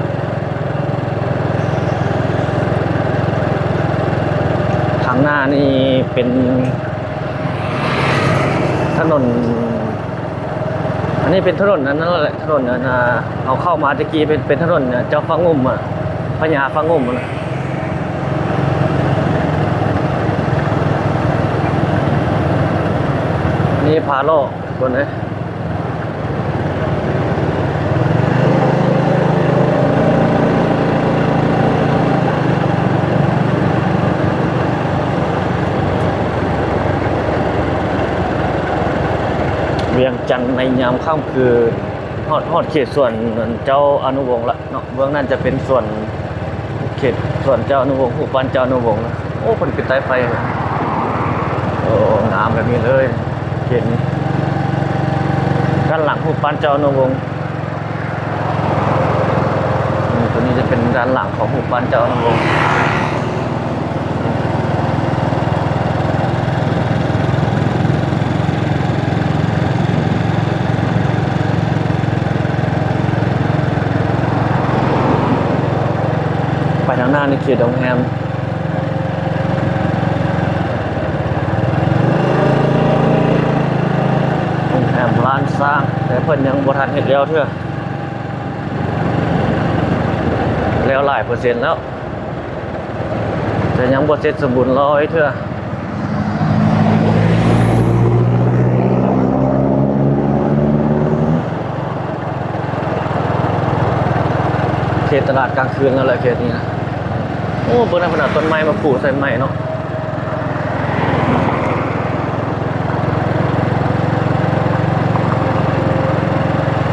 ທາງໜ້ານີ້ເປັນຖະໜົນ ອັນນີ້ເປັນຖະໜົນອັນນັ້ນແຫຼະ ຖະໜົນອັນ ອ່າ ເຮົາເຂົ້າມາແຕ່ກີ້ເປັນ ເປັນຖະໜົນ ອ່າ ເຈົ້າຟ້າງຸ່ມ ອ່າ ພະຍາຟ້າງຸ່ມຫັ້ນນະ. ນີ້ພາເລາະ ທຸກຄົນເອີຍ. ວຽງຈັນໃນຍາມຄ່ຳຄືນ. ຮອດ ຮອດເຂດສວນເຈົ້າອະນຸວົງລະເນາະ. ເບື້ອງນັ້ນຈະເປັນສວນ ເຂດສວນເຈົ້າອະນຸວົງ ຮູບປັ້ນເຈົ້າອະນຸວົງ. ໂອ້ ເພິ່ນປິດສາຍໄຟ. ໂອ້ ງາມແບບນີ້ເລີຍ ເຂດນີ້. ດ້ານຫຼັງຮູບປັ້ນເຈົ້າອະນຸວົງ. ອືມ ຕົວນີ້ຈະເປັນດ້ານຫຼັງຂອງຮູບປັ້ນເຈົ້າອະນຸວົງ. ໄປທາງໜ້ານີ້ເຂດໂຮງແຮມ ໂຮງແຮມລ້ານຊ້າງ ແຕ່ເພິ່ນຍັງບໍ່ທັນເຮັດແລ້ວເທື່ອ. ແລ້ວຫຼາຍເປີເຊັນແລ້ວ ແຕ່ຍັງບໍ່ເສັດສົມບູນຮ້ອຍເທື່ອ. ເຂດຕະຫຼາດກາງຄືນແລ້ວແຫຼະເຂດນີ້ນະ. ໂອ້ ເບິ່ງນັ້ນ ເພິ່ນເອົາຕົ້ນໄມ້ມາປູກໃສ່ໃໝ່ເນາະ.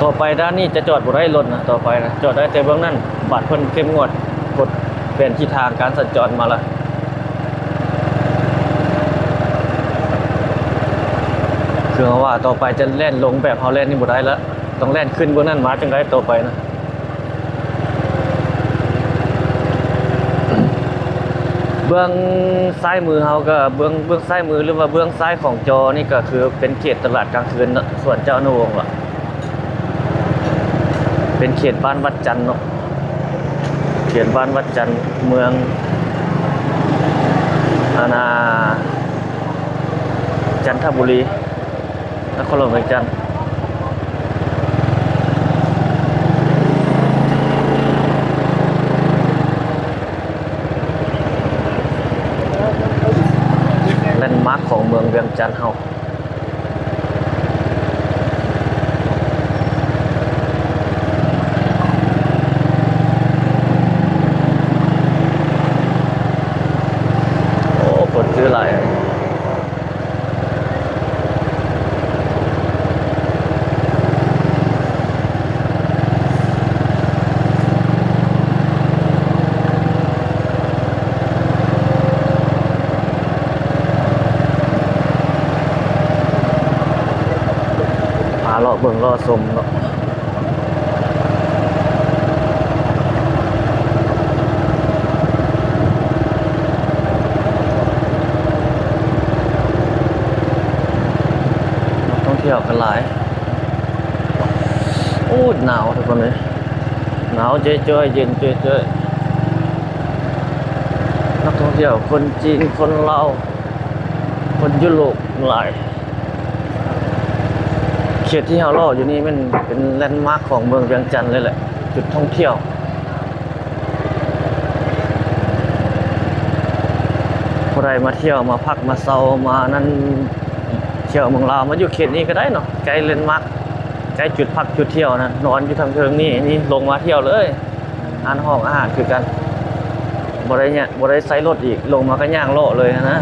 ຕໍ່ໄປດ້ານນີ້ຈະຈອດບໍ່ໄດ້ລົດນະ ຕໍ່ໄປນະ ຈອດໄດ້ແຕ່ເບື້ອງນັ້ນ. ບາດເພິ່ນເຂັ້ມງວດ ກົດແຜນທີ່ທາງການສັນຈອນມາລະ. ຄືເຮົາວ່າຕໍ່ໄປຈະແລ່ນລົງແບບເຮົາແລ່ນນີ້ບໍ່ໄດ້ລະ ຕ້ອງແລ່ນຂຶ້ນເບື້ອງນັ້ນມາຈັ່ງໄດ້ຕໍ່ໄປນະ. ເບື້ອງຊ້າຍມືເຮົາກໍ ເບື້ອງ ເບື້ອງຊ້າຍມື ຫຼືວ່າເບື້ອງຊ້າຍຂອງຈໍນີ້ກໍຄືເປັນເຂດຕະຫຼາດກາງຄືນເນາະ ສວນເຈົ້າອະນຸວົງເນາະ. ເປັນເຂດບ້ານວັດຈັນເນາະ ເຂດບ້ານວັດຈັນ ເມືອງ ອັນນ່າ ຈັນທະບູລີ ນະຄອນຫຼວງວຽງຈັນ. ແລນມາກຂອງເມືອງວຽງຈັນເຮົາ. ໂອ້ ຄົນຊື້ຫຼາຍ. ພາເລາະເບິ່ງເລາະຊົມເນາະ. ນັກທ່ອງທ່ຽວກໍຫຼາຍ. ໂອ້ ໜາວທຸກຄົນເອີຍ ໜາວເຈ້ຍໆ ເຢັນເຈ້ຍໆ. ນັກທ່ອງທ່ຽວຄົນຈີນ ຄົນລາວ ຄົນຍຸໂຣບຫຼາຍ. ເຂດທີ່ເຮົາເລາະຢູ່ນີ້ແມ່ນເປັນແລນມາກຂອງເມືອງວຽງຈັນເລີຍແຫຼະ ຈຸດທ່ອງທ່ຽວ. ຜູ້ໃດມາທ່ຽວ ມາພັກມາເຊົາ ມານັ້ນ ທ່ຽວເມືອງລາວ ມາຢູ່ເຂດນີ້ກໍໄດ້ເນາະ ໃກ້ແລນມາກ ໃກ້ຈຸດພັກຈຸດທ່ຽວນະ ນອນຢູ່ທາງເທິງນີ້ ນີ້ລົງມາທ່ຽວເລີຍ. ຮ້ານຫ້ອງອາຫານຄືກັນ ບໍ່ໄດ້ຍະ ບໍ່ໄດ້ໃຊ້ລົດອີກ ລົງມາກໍຍ່າງເລາະເລີຍຫັ້ນນະ.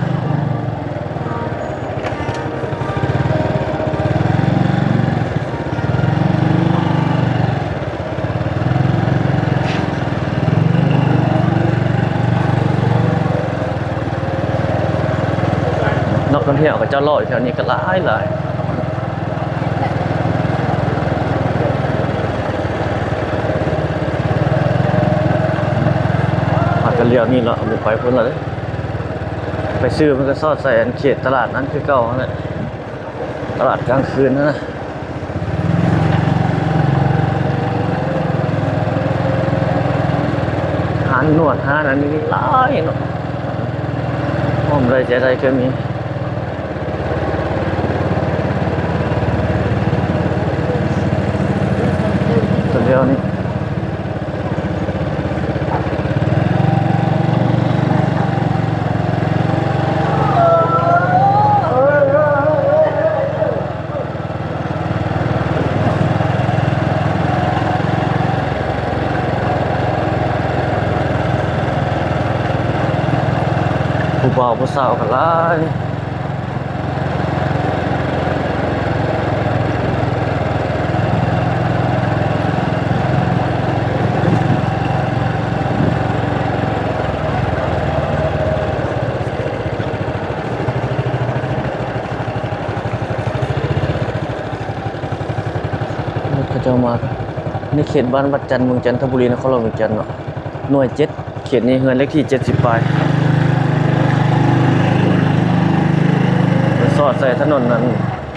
ນັກທ່ອງທ່ຽວເຂົາເຈົ້າເລາະຢູ່ແຖວນີ້ກໍຫຼາຍໆ. ພາກັນລ້ຽວນີ້ລະ ບໍ່ໄປພຸ້ນລະເດ້. ໄປຊື້ມັນກໍຊອດໃສ່ອັນເຂດຕະຫຼາດນັ້ນຄືເກົ່າຫັ້ນແຫຼະ ຕະຫຼາດກາງຄືນຫັ້ນນະ. ຮ້ານນວດ ຮ້ານອັນນີ້ຫຼາຍເນາະ ຫອມໄດ້ໃຈໄດ້ກໍມີ. ຕົວດຽວນີ້ ຜູ້ບ່າວຜູ້ສາວກໍຫຼາຍ. ເຈົ້າມາໃນເຂດບ້ານວັດຈັນ ເມືອງຈັນທະບູລີ ນະຄອນຫຼວງວຽງຈັນເນາະ ໜ່ວຍເຈັດ ເຂດນີ້ເຮືອນເລກທີເຈັດສິບປາຍ ສອດໃສ່ຖະໜົນນັ້ນ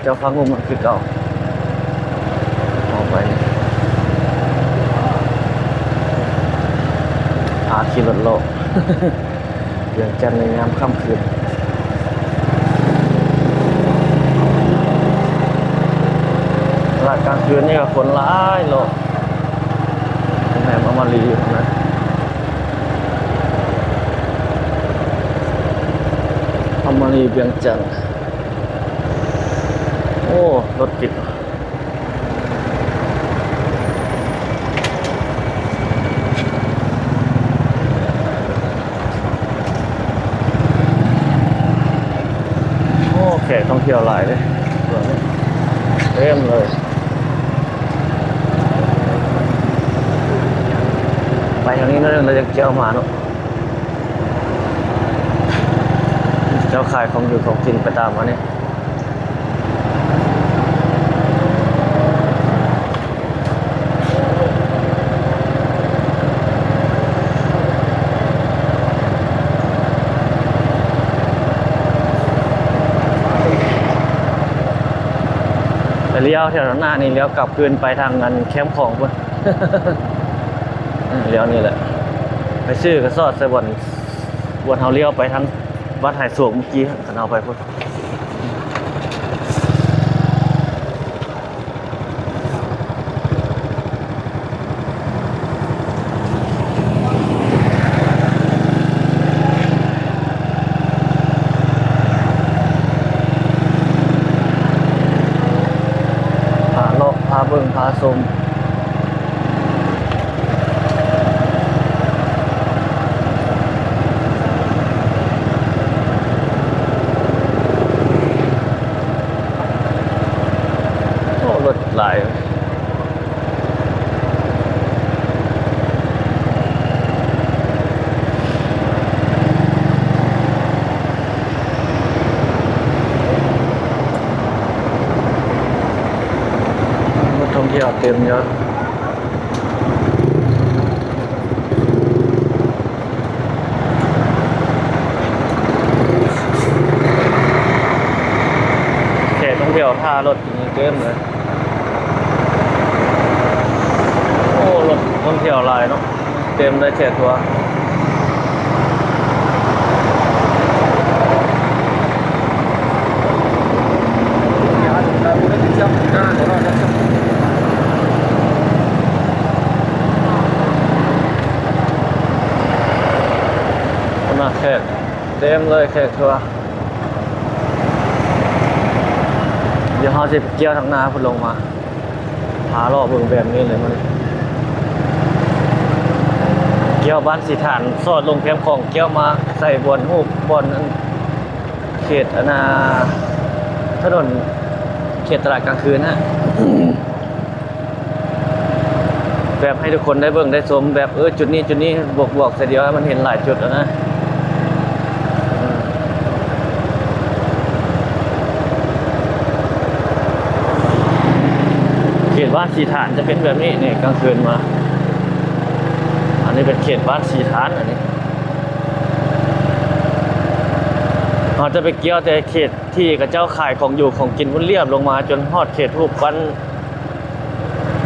ເຈົ້າພາງຫົວເມືອງຄືເກົ່າ ອອກໄປ ພາຂີ່ລົດເລາະ ວຽງຈັນໃນຍາມຄ່ຳຄືນ ຕະຫຼາດກາງຄືນນີ້ກໍຄົນຫຼາຍເນາະ ໂຮງແຮມອາມາຣີຢູ່ຫັ້ນນະ ອາມາຣີວຽງຈັນ ໂອ້ ລົດຕິດ. ໂອ້ ແຂກທ່ອງທ່ຽວຫຼາຍເດ້ ເຕັມເລີຍ ໄປທາງນີ້ໜ້ອຍໜຶ່ງ ແລ້ວຈັ່ງຈະເຂົ້າມາເນາະ ເຈົ້າຂາຍຂອງຢູ່ຂອງກິນໄປຕາມມານີ້. ໄປລ້ຽວແຖວໜ້ານີ້ ລ້ຽວກັບຄືນໄປທາງອັນແຄມຂອງພຸ້ນ ເອີ ລ້ຽວນີ້ແຫຼະ ໄປຊື້ກະສອດໃສ່ບ່ອນ ບ່ອນເຮົາລ້ຽວໄປທາງວັດຫາຍໂສກມື້ກີ້ ຄັນເຮົາໄປພຸ້ນ. ພາເລາະ ພາເບິ່ງ ພາຊົມ. ໂອ້ ລົດຫຼາຍ ນັກທ່ອງທ່ຽວເຕັມຢູ່ ແຂກທ່ອງທ່ຽວທ່າລົດຢູ່ນີ້ເຕັມເລີຍ ໂອ້ ລົດທ່ອງທ່ຽວຫຼາຍເນາະ ເຕັມເລີຍແຂກທົວ ຄົນມາແຂກເຕັມເລີຍ ແຂກທົວ ດຽວເຮົາຊິໄປກ່ຽວທາງໜ້າພຸ້ນລົງມາ ພາເລາະເບິ່ງແບບນີ້ເລີຍມື້ນີ້ ກ່ຽວບ້ານສີຖານ ສອດລົງແຄມຂອງ ກ່ຽວມາໃສ່ບ່ອນຮູບ ບ່ອນອັນ ເຂດອັນນ່າ ຖະໜົນເຂດຕະຫຼາດກາງຄືນນະ ແບບໃຫ້ທຸກຄົນໄດ້ເບິ່ງໄດ້ຊົມ ແບບ ເອີ ຈຸດນີ້ຈຸດນີ້ ບວກໆ ໃສ່ດຽວໃຫ້ມັນເຫັນຫຼາຍຈຸດຫັ້ນນະ ເຂດບ້ານສີຖານຈະເປັນແບບນີ້ນີ້ ກາງຄືນມາ ອັນນີ້ເປັນເຂດບ້ານສີຖານ ອັນນີ້ ເຮົາຈະໄປກ່ຽວແຕ່ເຂດທີ່ເຂົາເຈົ້າຂາຍຂອງຢູ່ຂອງກິນພຸ້ນ ລຽບລົງມາຈົນຮອດເຂດຮູບປັ້ນ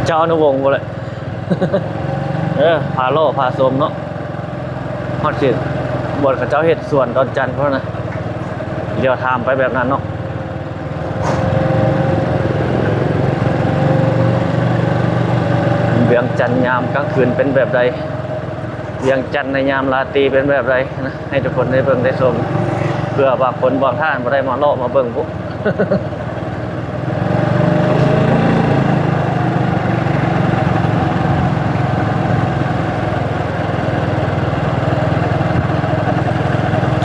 ເຈົ້າອະນຸວົງພຸ້ນແຫຼະ ເອີ ພາເລາະພາຊົມເນາະ ຮອດເຂດບ່ອນເຂົາເຈົ້າເຮັດສວນດອນຈັນພຸ້ນນະ ດຽວຖາມໄປແບບນັ້ນເນາະ ວຽງຈັນຍາມກາງຄືນເປັນແບບໃດ? ວຽງຈັນໃນຍາມລາຕີເປັນແບບໃດນະ ໃຫ້ທຸກຄົນໄດ້ເບິ່ງໄດ້ຊົມ ເພື່ອບາງຄົນບາງທ່ານບໍ່ໄດ້ມາເລາະມາເບິ່ງພຸ້ນ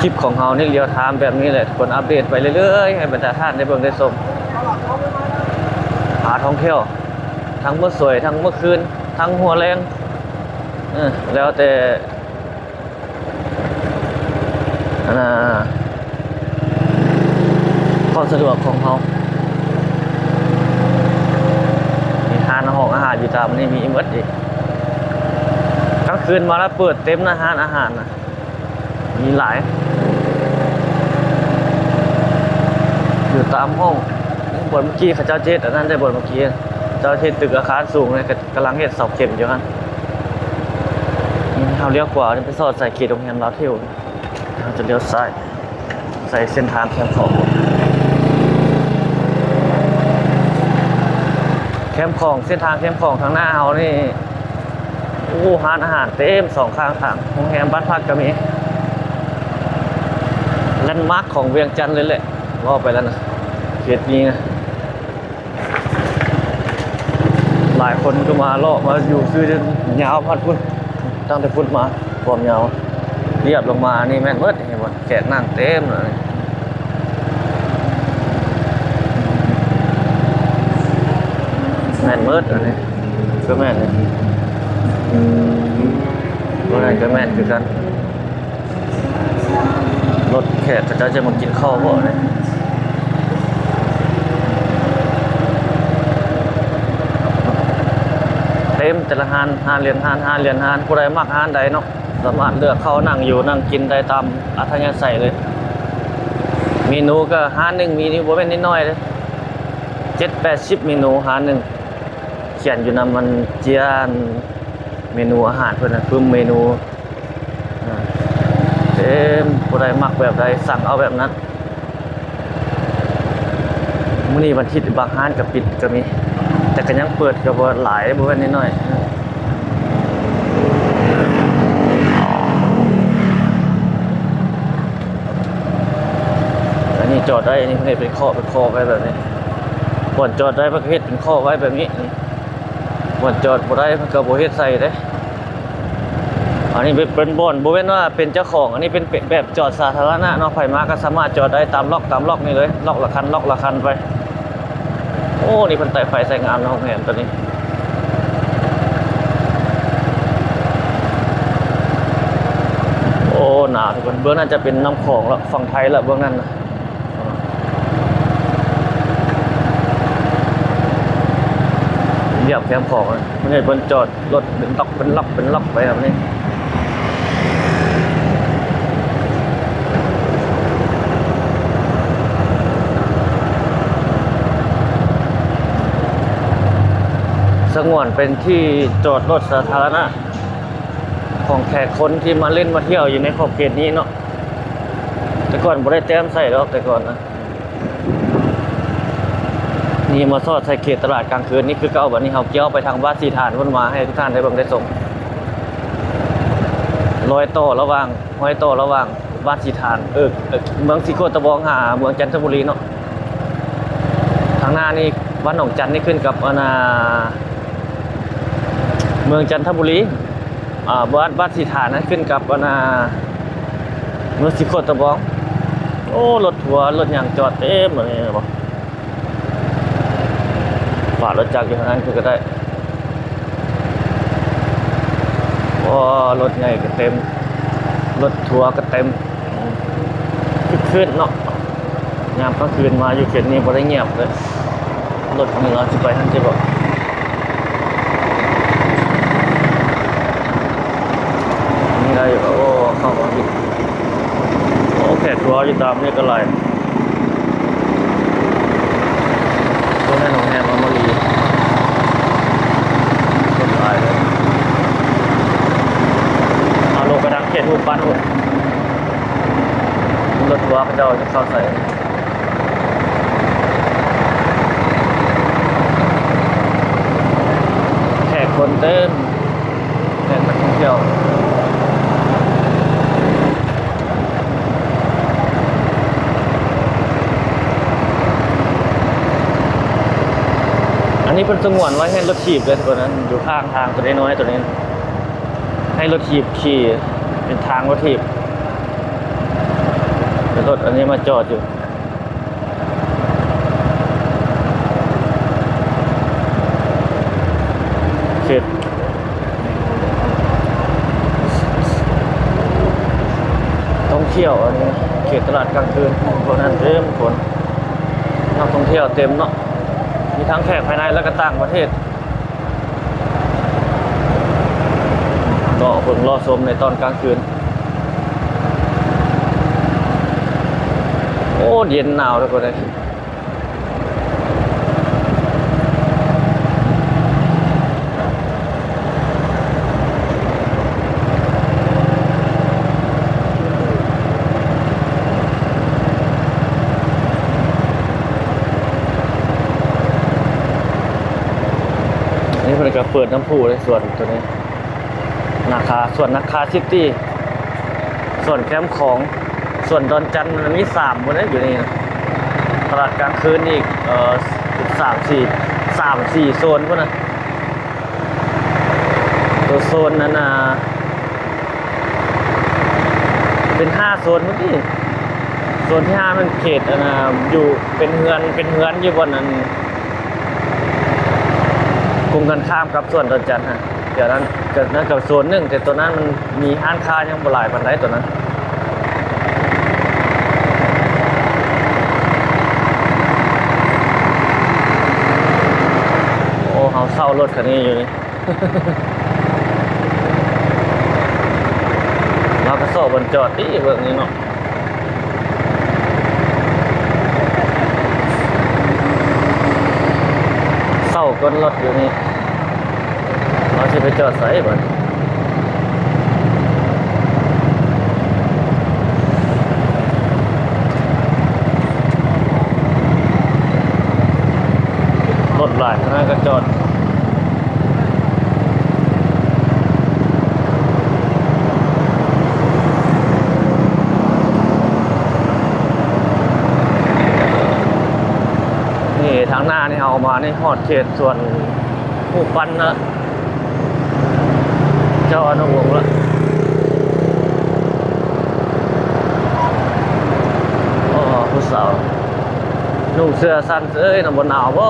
ຄລິບຂອງເຮົານີ້ລຽວທາມແບບນີ້ແຫຼະ ທຸກຄົນອັບເດດໄປເລື້ອຍໆ ໃຫ້ບັນດາທ່ານໄດ້ເບິ່ງໄດ້ຊົມ ພາທ່ອງທ່ຽວ ທັງມື້ສວຍ ທັງມື້ຄືນ ທັງຫົວແລງ ເອີ ແລ້ວແຕ່ ອັນນ່າ ຄວາມສະດວກຂອງເຮົາ ມີຮ້ານອາຫານ ຢູ່ຕາມນີ້ມີໝົດອີກ. ກາງຄືນມາລະເປີດເຕັມນະ ຮ້ານອາຫານນະ ມີຫຼາຍ ຢູ່ຕາມຫ້ອງ. ບ່ອນເມື່ອກີ້ເຂົາເຈົ້າເຮັດອັນນັ້ນໄດ້ ບ່ອນເມື່ອກີ້ເຂົາເຈົ້າເຮັດຕຶກອາຄານສູງເລີຍ ກຳລັງເຮັດເສົາເຂັມຢູ່ຫັ້ນ. ເຮົາລ້ຽວຂວາໄປສອດໃສ່ເຂດໂຮງແຮມລາວເທວ. ເຮົາຈະລ້ຽວຊ້າຍໃສ່ເສັ້ນທາງແຄມຂອງ ແຄມຂອງ ເສັ້ນທາງແຄມຂອງທາງໜ້າເຮົານີ້ ໂອ້ ຮ້ານອາຫານເຕັມສອງຂ້າງທາງ ໂຮງແຮມ ບ້ານພັກກໍມີ ແລນມາກຂອງວຽງຈັນເລີຍແຫຼະ ເວົ້າໄປແລ້ວນະ ເຂດນີ້ນະ. ຫຼາຍຄົນກໍມາເລາະມາຢູ່ຊື່ ຍາວຮອດພຸ້ນ ຕັ້ງແຕ່ພຸ້ນມາຄວາມຍາວ ລຽບລົງມານີ້ແມ່ນໝົດ ເຫັນບໍ່ ແຂກນັ່ງເຕັມເລີຍ ແມ່ນໝົດອັນນີ້ ຄືແມ່ນນີ້ ບໍ່ນັ້ນກໍແມ່ນຄືກັນ. ລົດແຂກເຂົາເຈົ້າຈະມາກິນເຂົ້າບໍ່ນີ້ ເຕັມແຕ່ລະຮ້ານ ຮ້ານລຽນຮ້ານ ຮ້ານລຽນຮ້ານ ຜູ້ໃດມັກຮ້ານໃດເນາະ ສາມາດເລືອກເຂົ້ານັ່ງຢູ່ນັ່ງກິນໄດ້ຕາມອັດທະຍາໄສເລີຍ. ເມນູກໍຮ້ານໜຶ່ງມີນີ້ບໍ່ແມ່ນນ້ອຍໆເດ້ ເຈັດແປດສິບເມນູຮ້ານໜຶ່ງ ຂຽນຢູ່ນຳມັນເຈ້ຍ ເມນູອາຫານເພິ່ນນະ ປຶ້ມເມນູ ອ່າ ເຕັມ ຜູ້ໃດມັກແບບໃດ ສັ່ງເອົາແບບນັ້ນ. ມື້ນີ້ວັນທິດ ບາງຮ້ານກໍປິດກໍມີ ແຕ່ກໍຍັງເປີດ ກໍບໍ່ຫຼາຍ ບໍ່ແມ່ນນ້ອຍໆ. ອັນນີ້ຈອດໄດ້ ອັນນີ້ເພິ່ນເຮັດເປັນເຄາະ ເປັນເຄາະໄວ້ແບບນີ້ ບ່ອນຈອດໄດ້ ເພິ່ນກໍເຮັດເປັນເຄາະໄວ້ແບບນີ້. ບ່ອນຈອດບໍ່ໄດ້ ເພິ່ນກໍບໍ່ເຮັດໃສ່ເດ້. ອັນນີ້ເປັນ ເປັນບ່ອນ ບໍ່ແມ່ນວ່າເປັນເຈົ້າຂອງ ອັນນີ້ເປັນ ເປັນແບບຈອດສາທາລະນະເນາະ ໃຜມາກໍສາມາດຈອດໄດ້ຕາມລັອກ ຕາມລັອກນີ້ເລີຍ ລັອກລະຄັນ ລັອກລະຄັນໄປ. ໂອ້ ນີ້ເພິ່ນໄຕ້ໄຟໃສ່ງາມເນາະ ໂຮງແຮມໂຕນີ້. ໂອ້ ໜາວທຸກຄົນ ເບື້ອງນັ້ນຈະເປັນນ້ຳຂອງລະ ຝັ່ງໄທລະ ເບື້ອງນັ້ນນະ. ລຽບແຄມຂອງ ເພິ່ນໃຫ້ເພິ່ນຈອດລົດເປັນລັອກ ເປັນລັອກ ເປັນລັອກໄປແບບນີ້ ສະຫງວນເປັນທີ່ຈອດລົດສາທາລະນະ ຂອງແຂກຄົນທີ່ມາຫຼິ້ນມາທ່ຽວຢູ່ໃນຂອບເຂດນີ້ເນາະ. ແຕ່ກ່ອນບໍ່ໄດ້ແຕ້ມໃສ່ດອກ ແຕ່ກ່ອນນະ. ນີ້ມາສອດໃສ່ເຂດຕະຫຼາດກາງຄືນນີ້ຄືເກົ່າ. ບັດນີ້ເຮົາກ່ຽວໄປທາງບ້ານສີຖານພຸ້ນມາໃຫ້ທຸກທ່ານໄດ້ເບິ່ງໄດ້ຊົມ ລອຍຕໍ່ລະຫວ່າງ ຮອຍຕໍ່ລະຫວ່າງບ້ານສີຖານ ເອີ ເອີ ເມືອງສີໂຄດຕະບອງຫາເມືອງຈັນທະບູລີເນາະ. ທາງໜ້ານີ້ບ້ານໜອງຈັນນີ້ຂຶ້ນກັບອັນນ່າ ເມືອງຈັນທະບູລີ ອ່າ ບ້ານ ບ້ານສີຖານນັ້ນຂຶ້ນກັບອັນນ່າ ເມືອງສີໂຄດຕະບອງ. ໂອ້ ລົດທົວ ລົດຫຍັງຈອດເຕັມແບບນີ້ບໍ? ປະລົດຈັກຢູ່ທາງນັ້ນຄືກໍໄດ້. ໂອ້ ລົດໃຫຍ່ກໍເຕັມ ລົດທົວກໍເຕັມ ຄຶກຄື້ນເນາະ. ຍາມກາງຄືນມາຢູ່ເຂດນີ້ບໍ່ໄດ້ງຽບເລີຍ. ລົດເມືອຊິໄປຫັ້ນຊິບໍ? ນີ້ໄດ້ຢູ່. ໂອ້ ເຂົ້າມາອີກ. ໂອ້ ແຂກທົວຢູ່ຕາມນີ້ກໍຫຼາຍ. ໂຕແມ່ນໂຮງແຮມອາມາຣີ ຄົນຫຼາຍເລີຍ. ມາລົງໄປທາງເຂດຮູບປັ້ນພຸ້ນ ລົດທົວເຂົາເຈົ້າຈະເຂົ້າໃສ່. ແຂກຄົນເຕັມ ແຂກນັກທ່ອງທ່ຽວ. ອັນນີ້ເພິ່ນສະຫງວນໄວ້ໃຫ້ລົດຖີບເລີຍ ຕົວນັ້ນ ຢູ່ຂ້າງທາງຕົວນ້ອຍໆຕົວນີ້ ໃຫ້ລົດຖີບຂີ່ ເປັນທາງລົດຖີບ. ແຕ່ລົດອັນນີ້ມາຈອດຢູ່ ເຂດທ່ອງທ່ຽວ ອັນນີ້ເຂດຕະຫຼາດກາງຄືນ ພວກນັ້ນເຕັມຄົນ ນັກທ່ອງທ່ຽວເຕັມເນາະ ມີທັງແຂກພາຍໃນ ແລະ ກໍຕ່າງປະເທດ. ລໍເບິ່ງລໍຊົມໃນຕອນກາງຄືນ. ໂອ້ ເຢັນໜາວເດີ ເພິ່ນເອີຍ. ນີ້ເພິ່ນກໍເປີດນ້ຳພຸເດ້ ສວນໂຕນີ້ ນາຄາ ສວນນາຄາຊິຕີ ສວນແຄມຂອງ ສວນດອນຈັນ ມັນມີສາມພຸ້ນເດ້ ຢູ່ນີ້ນະ. ຕະຫຼາດກາງຄືນອີກ ເອີ ສາມສີ່ ສາມສີ່ໂຊນພຸ້ນນະ. ໂຕໂຊນນັ້ນນະ ເປັນຫ້າໂຊນພຸ້ນຕິ. ໂຊນທີຫ້າມັນເຂດ ອັນນ່າ ຢູ່ ເປັນເຮືອນ ເປັນເຮືອນຢູ່ບ່ອນນັ້ນ ກົງກັນຂ້າມກັບສວນດອນຈັນຫັ້ນ. ດຽວນັ້ນ ກໍນັ້ນກໍໂຊນໜຶ່ງ ແຕ່ໂຕນັ້ນມັນມີຮ້ານຄ້າຍັງບໍ່ຫຼາຍປານໃດໂຕນັ້ນ. ໂອ້ ເຮົາເຊົ່າລົດຄັນນີ້ຢູ່ນີ້ ເຮົາກໍຊອກບ່ອນຈອດຕິ ເບິ່ງນີ້ເນາະ. ເຊົ່າກ່ອນ ລົດຢູ່ນີ້ ເຮົາຊິໄປຈອດໃສບາດນີ້? ລົດຫຼາຍຂະໜາດກໍຈອດ. ນີ້ທາງໜ້ານີ້ ເຮົາມານີ້ຮອດເຂດສວນຮູບປັ້ນນະ ເຈົ້າອະນຸວົງລະ. ໂອ້ ຜູ້ສາວນຸ່ງເສື້ອສັ້ນເສີຍນະ ບໍ່ໜາວບໍ?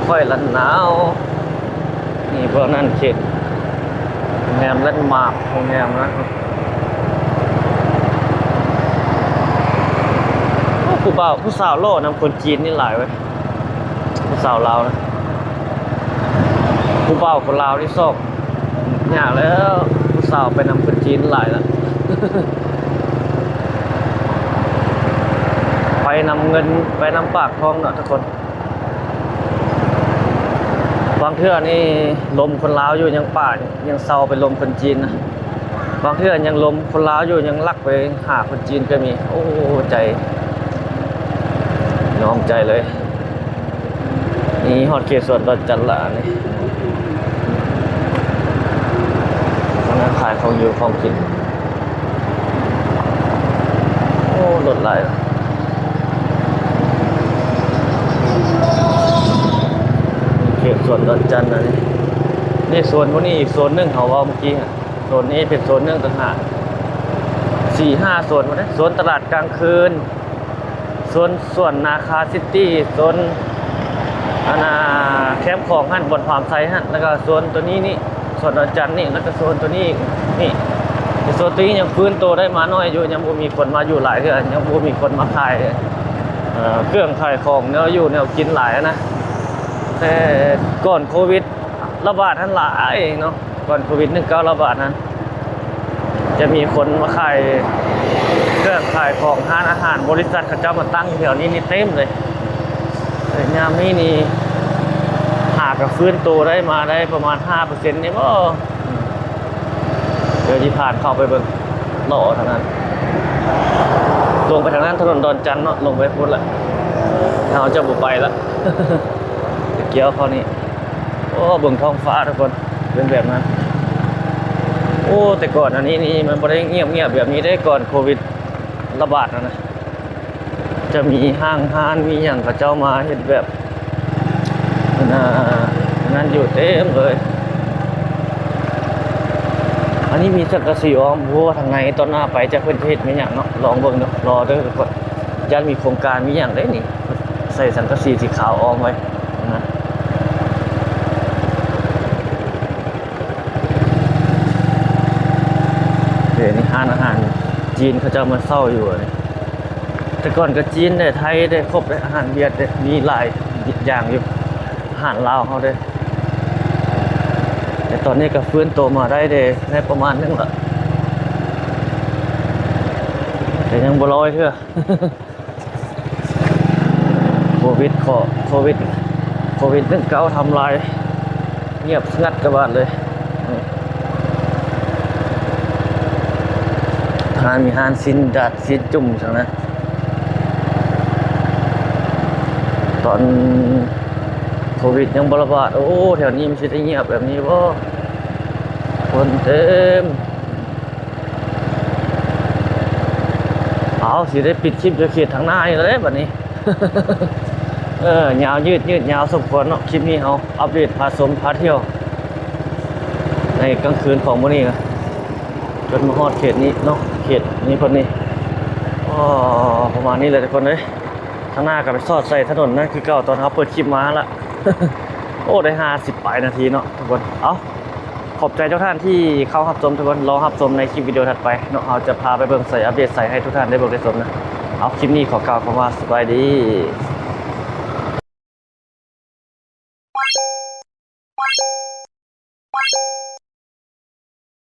ຂ້ອຍລະໜາວ. ນີ້ພວກນັ້ນເຂດໂຮງແຮມແລນມາກ ໂຮງແຮມນະ. ໂອ້ ຜູ້ບ່າວຜູ້ສາວຫຼໍ່ນຳຄົນຈີນນີ້ຫຼາຍເວີຍ ຜູ້ສາວລາວນະ. ຜູ້ບ່າວຄົນລາວນີ້ຊອກຍາກແລ້ວ ຜູ້ສາວໄປນຳຄົນຈີນຫຼາຍລະ ໄປນຳເງິນ ໄປນຳປາກທ້ອງເນາະທຸກຄົນ. ບາງເທື່ອນີ້ລົມຄົນລາວຢູ່ຍັງປ່າ ຍັງເຊົາໄປລົມຄົນຈີນນະ. ບາງເທື່ອຍັງລົມຄົນລາວຢູ່ ຍັງລັກໄປຫາຄົນຈີນກໍມີ. ໂອ້ ໃຈ ຍອມໃຈເລີຍ. ນີ້ຮອດເຂດສວນດອນຈັນລະນີ້ ອັນນັ້ນຂາຍຂອງຢູ່ຂອງກິນ. ໂອ້ ລົດຫຼາຍ ເຂດສວນດອນຈັນນະນີ້. ນີ້ສວນພວກນີ້ອີກໂຊນໜຶ່ງ ເຮົາເວົ້າເມື່ອກີ້ ໂຊນນີ້ເປັນໂຊນໜຶ່ງຕ່າງຫາກ ສີ່ຫ້າໂຊນພຸ້ນເດ້. ໂຊນຕະຫຼາດກາງຄືນ ໂຊນສວນນາຄາຊິຕີ ໂຊນ ອັນນ່າ ແຄມຂອງຫັ້ນ ບ່ອນພາມໄຊຫັ້ນ ແລ້ວກໍໂຊນໂຕນີ້ນີ້ ສວນດອນຈັນນີ້ ແລ້ວກໍໂຊນໂຕນີ້ອີກນີ້. ແຕ່ໂຊນໂຕນີ້ຍັງຟື້ນໂຕໄດ້ມາໜ້ອຍຢູ່ ຍັງບໍ່ມີຄົນມາຢູ່ຫຼາຍເທື່ອ ຍັງບໍ່ມີຄົນມາຂາຍ ເອີ ເຄື່ອງຂາຍຂອງແນວຢູ່ແນວກິນຫຼາຍນະ. ແຕ່ກ່ອນໂຄວິດລະບາດຫັ້ນຫຼາຍເນາະ ກ່ອນໂຄວິດໜຶ່ງເກົ້າລະບາດຫັ້ນ ຈະມີຄົນມາຂາຍເຄື່ອງຂາຍຂອງ ຮ້ານອາຫານ ບໍລິສັດເຂົາເຈົ້າມາຕັ້ງຢູ່ແຖວນີ້ນີ້ເຕັມເລີຍ. ແຕ່ຍາມນີ້ນີ້ຫາກໍຟື້ນໂຕໄດ້ມາໄດ້ປະມານຫ້າເປີເຊັນນີ້ບໍ? ດຽວຊິຜ່ານເຂົ້າໄປເບິ່ງ ລໍທາງນັ້ນ ລົງໄປທາງນັ້ນ ຖະໜົນດອນຈັນເນາະ ລົງໄປພຸ້ນລະ ເຮົາຈະບໍ່ໄປລະ ຈະກ່ຽວເຂົ້ານີ້. ໂອ້ ເບິ່ງທ້ອງຟ້າທຸກຄົນ ເປັນແບບນັ້ນ. ໂອ້ ແຕ່ກ່ອນອັນນີ້ນີ້ມັນບໍ່ໄດ້ງຽບໆແບບນີ້ເດ້ ກ່ອນໂຄວິດລະບາດຫັ້ນນະ. ຈະມີຫ້າງຮ້ານ ມີຫຍັງ ເຂົາເຈົ້າມາເຮັດແບບ ອັນນ່າ ອັນນັ້ນຢູ່ເຕັມເລີຍ. ອັນນີ້ມີສັງກະສີອ້ອມ ບໍ່ຮູ້ວ່າທາງໃນຕອນໜ້າໄປຈະເພິ່ນຈະເຮັດແມ່ນຫຍັງເນາະ ລອງເບິ່ງເນາະ ລໍເດີທຸກຄົນ. ຢ້ານມີໂຄງການມີຫຍັງເດ້ນີ້ ໃສ່ສັງກະສີສີຂາວອ້ອມໄວ້ນະ. ເດ ນີ້ຮ້ານອາຫານຈີນເຂົາເຈົ້າມາເຊົ່າຢູ່ນີ້. ແຕ່ກ່ອນກໍຈີນເດ້ ໄທເດ້ ຄົບເດ້ ອາຫານຫວຽດເດ້ ມີຫຼາຍຢ່າງຢູ່ ອາຫານລາວເຮົາເດ້. ຕອນນີ້ກໍຟື້ນໂຕມາໄດ້ເດ້ ໄດ້ປະມານໜຶ່ງລະ ແຕ່ຍັງບໍ່ຮ້ອຍເທື່ອ. ໂຄວິດເຄາະ ໂຄວິດ ໂຄວິດໜຶ່ງເກົ້າທຳລາຍ ງຽບສະຫງັດກະບາດເລີຍ. ຮ້ານ ມີຮ້ານຊີ້ນດາດຊີ້ນຈຸ່ມຊັ້ນນະ ຕອນໂຄວິດຍັງບໍ່ລະບາດ. ໂອ້ ແຖວນີ້ມັນຊິໄດ້ງຽບແບບນີ້ບໍ່? ຄົນເຕັມ. ເອົາ ຊິໄດ້ປິດຄລິບຢູ່ເຂດທາງໜ້ານີ້ແລ້ວເດ້ບັດນີ້. ເອີ ຍາວຍືດຍືດຍາວສົມຄວນເນາະ ຄລິບນີ້ເຮົາອັບເດດພາຊົມພາທ່ຽວໃນກາງຄືນຂອງມື້ນີ້ນະ ຈົນມາຮອດເຂດນີ້ເນາະ ເຂດນີ້ເພິ່ນນີ້. ອໍ ປະມານນີ້ແຫຼະທຸກຄົນເອີຍ. ທາງໜ້າກໍໄປສອດໃສ່ຖະໜົນນັ້ນຄືເກົ່າ ຕອນເຮົາເປີດຄລິບມາຫັ້ນລະ. ໂອ້ ໄດ້ຫ້າສິບປາຍນາທີເນາະທຸກຄົນ. ເອົາ ຂອບໃຈທຸກທ່ານທີ່ເຂົ້າຮັບຊົມທຸກຄົນ. ລໍຮັບຊົມໃນຄລິບວິດີໂອຖັດໄປເນາະ ເຮົາຈະພາໄປເບິ່ງໃສ ອັບເດດໃສໃຫ້ທຸກທ່ານໄດ້ເບິ່ງໄດ້ຊົມນະ. ເອົາ ຄລິບນີ້ຂໍກ່າວຄຳວ່າສະບາຍດີ.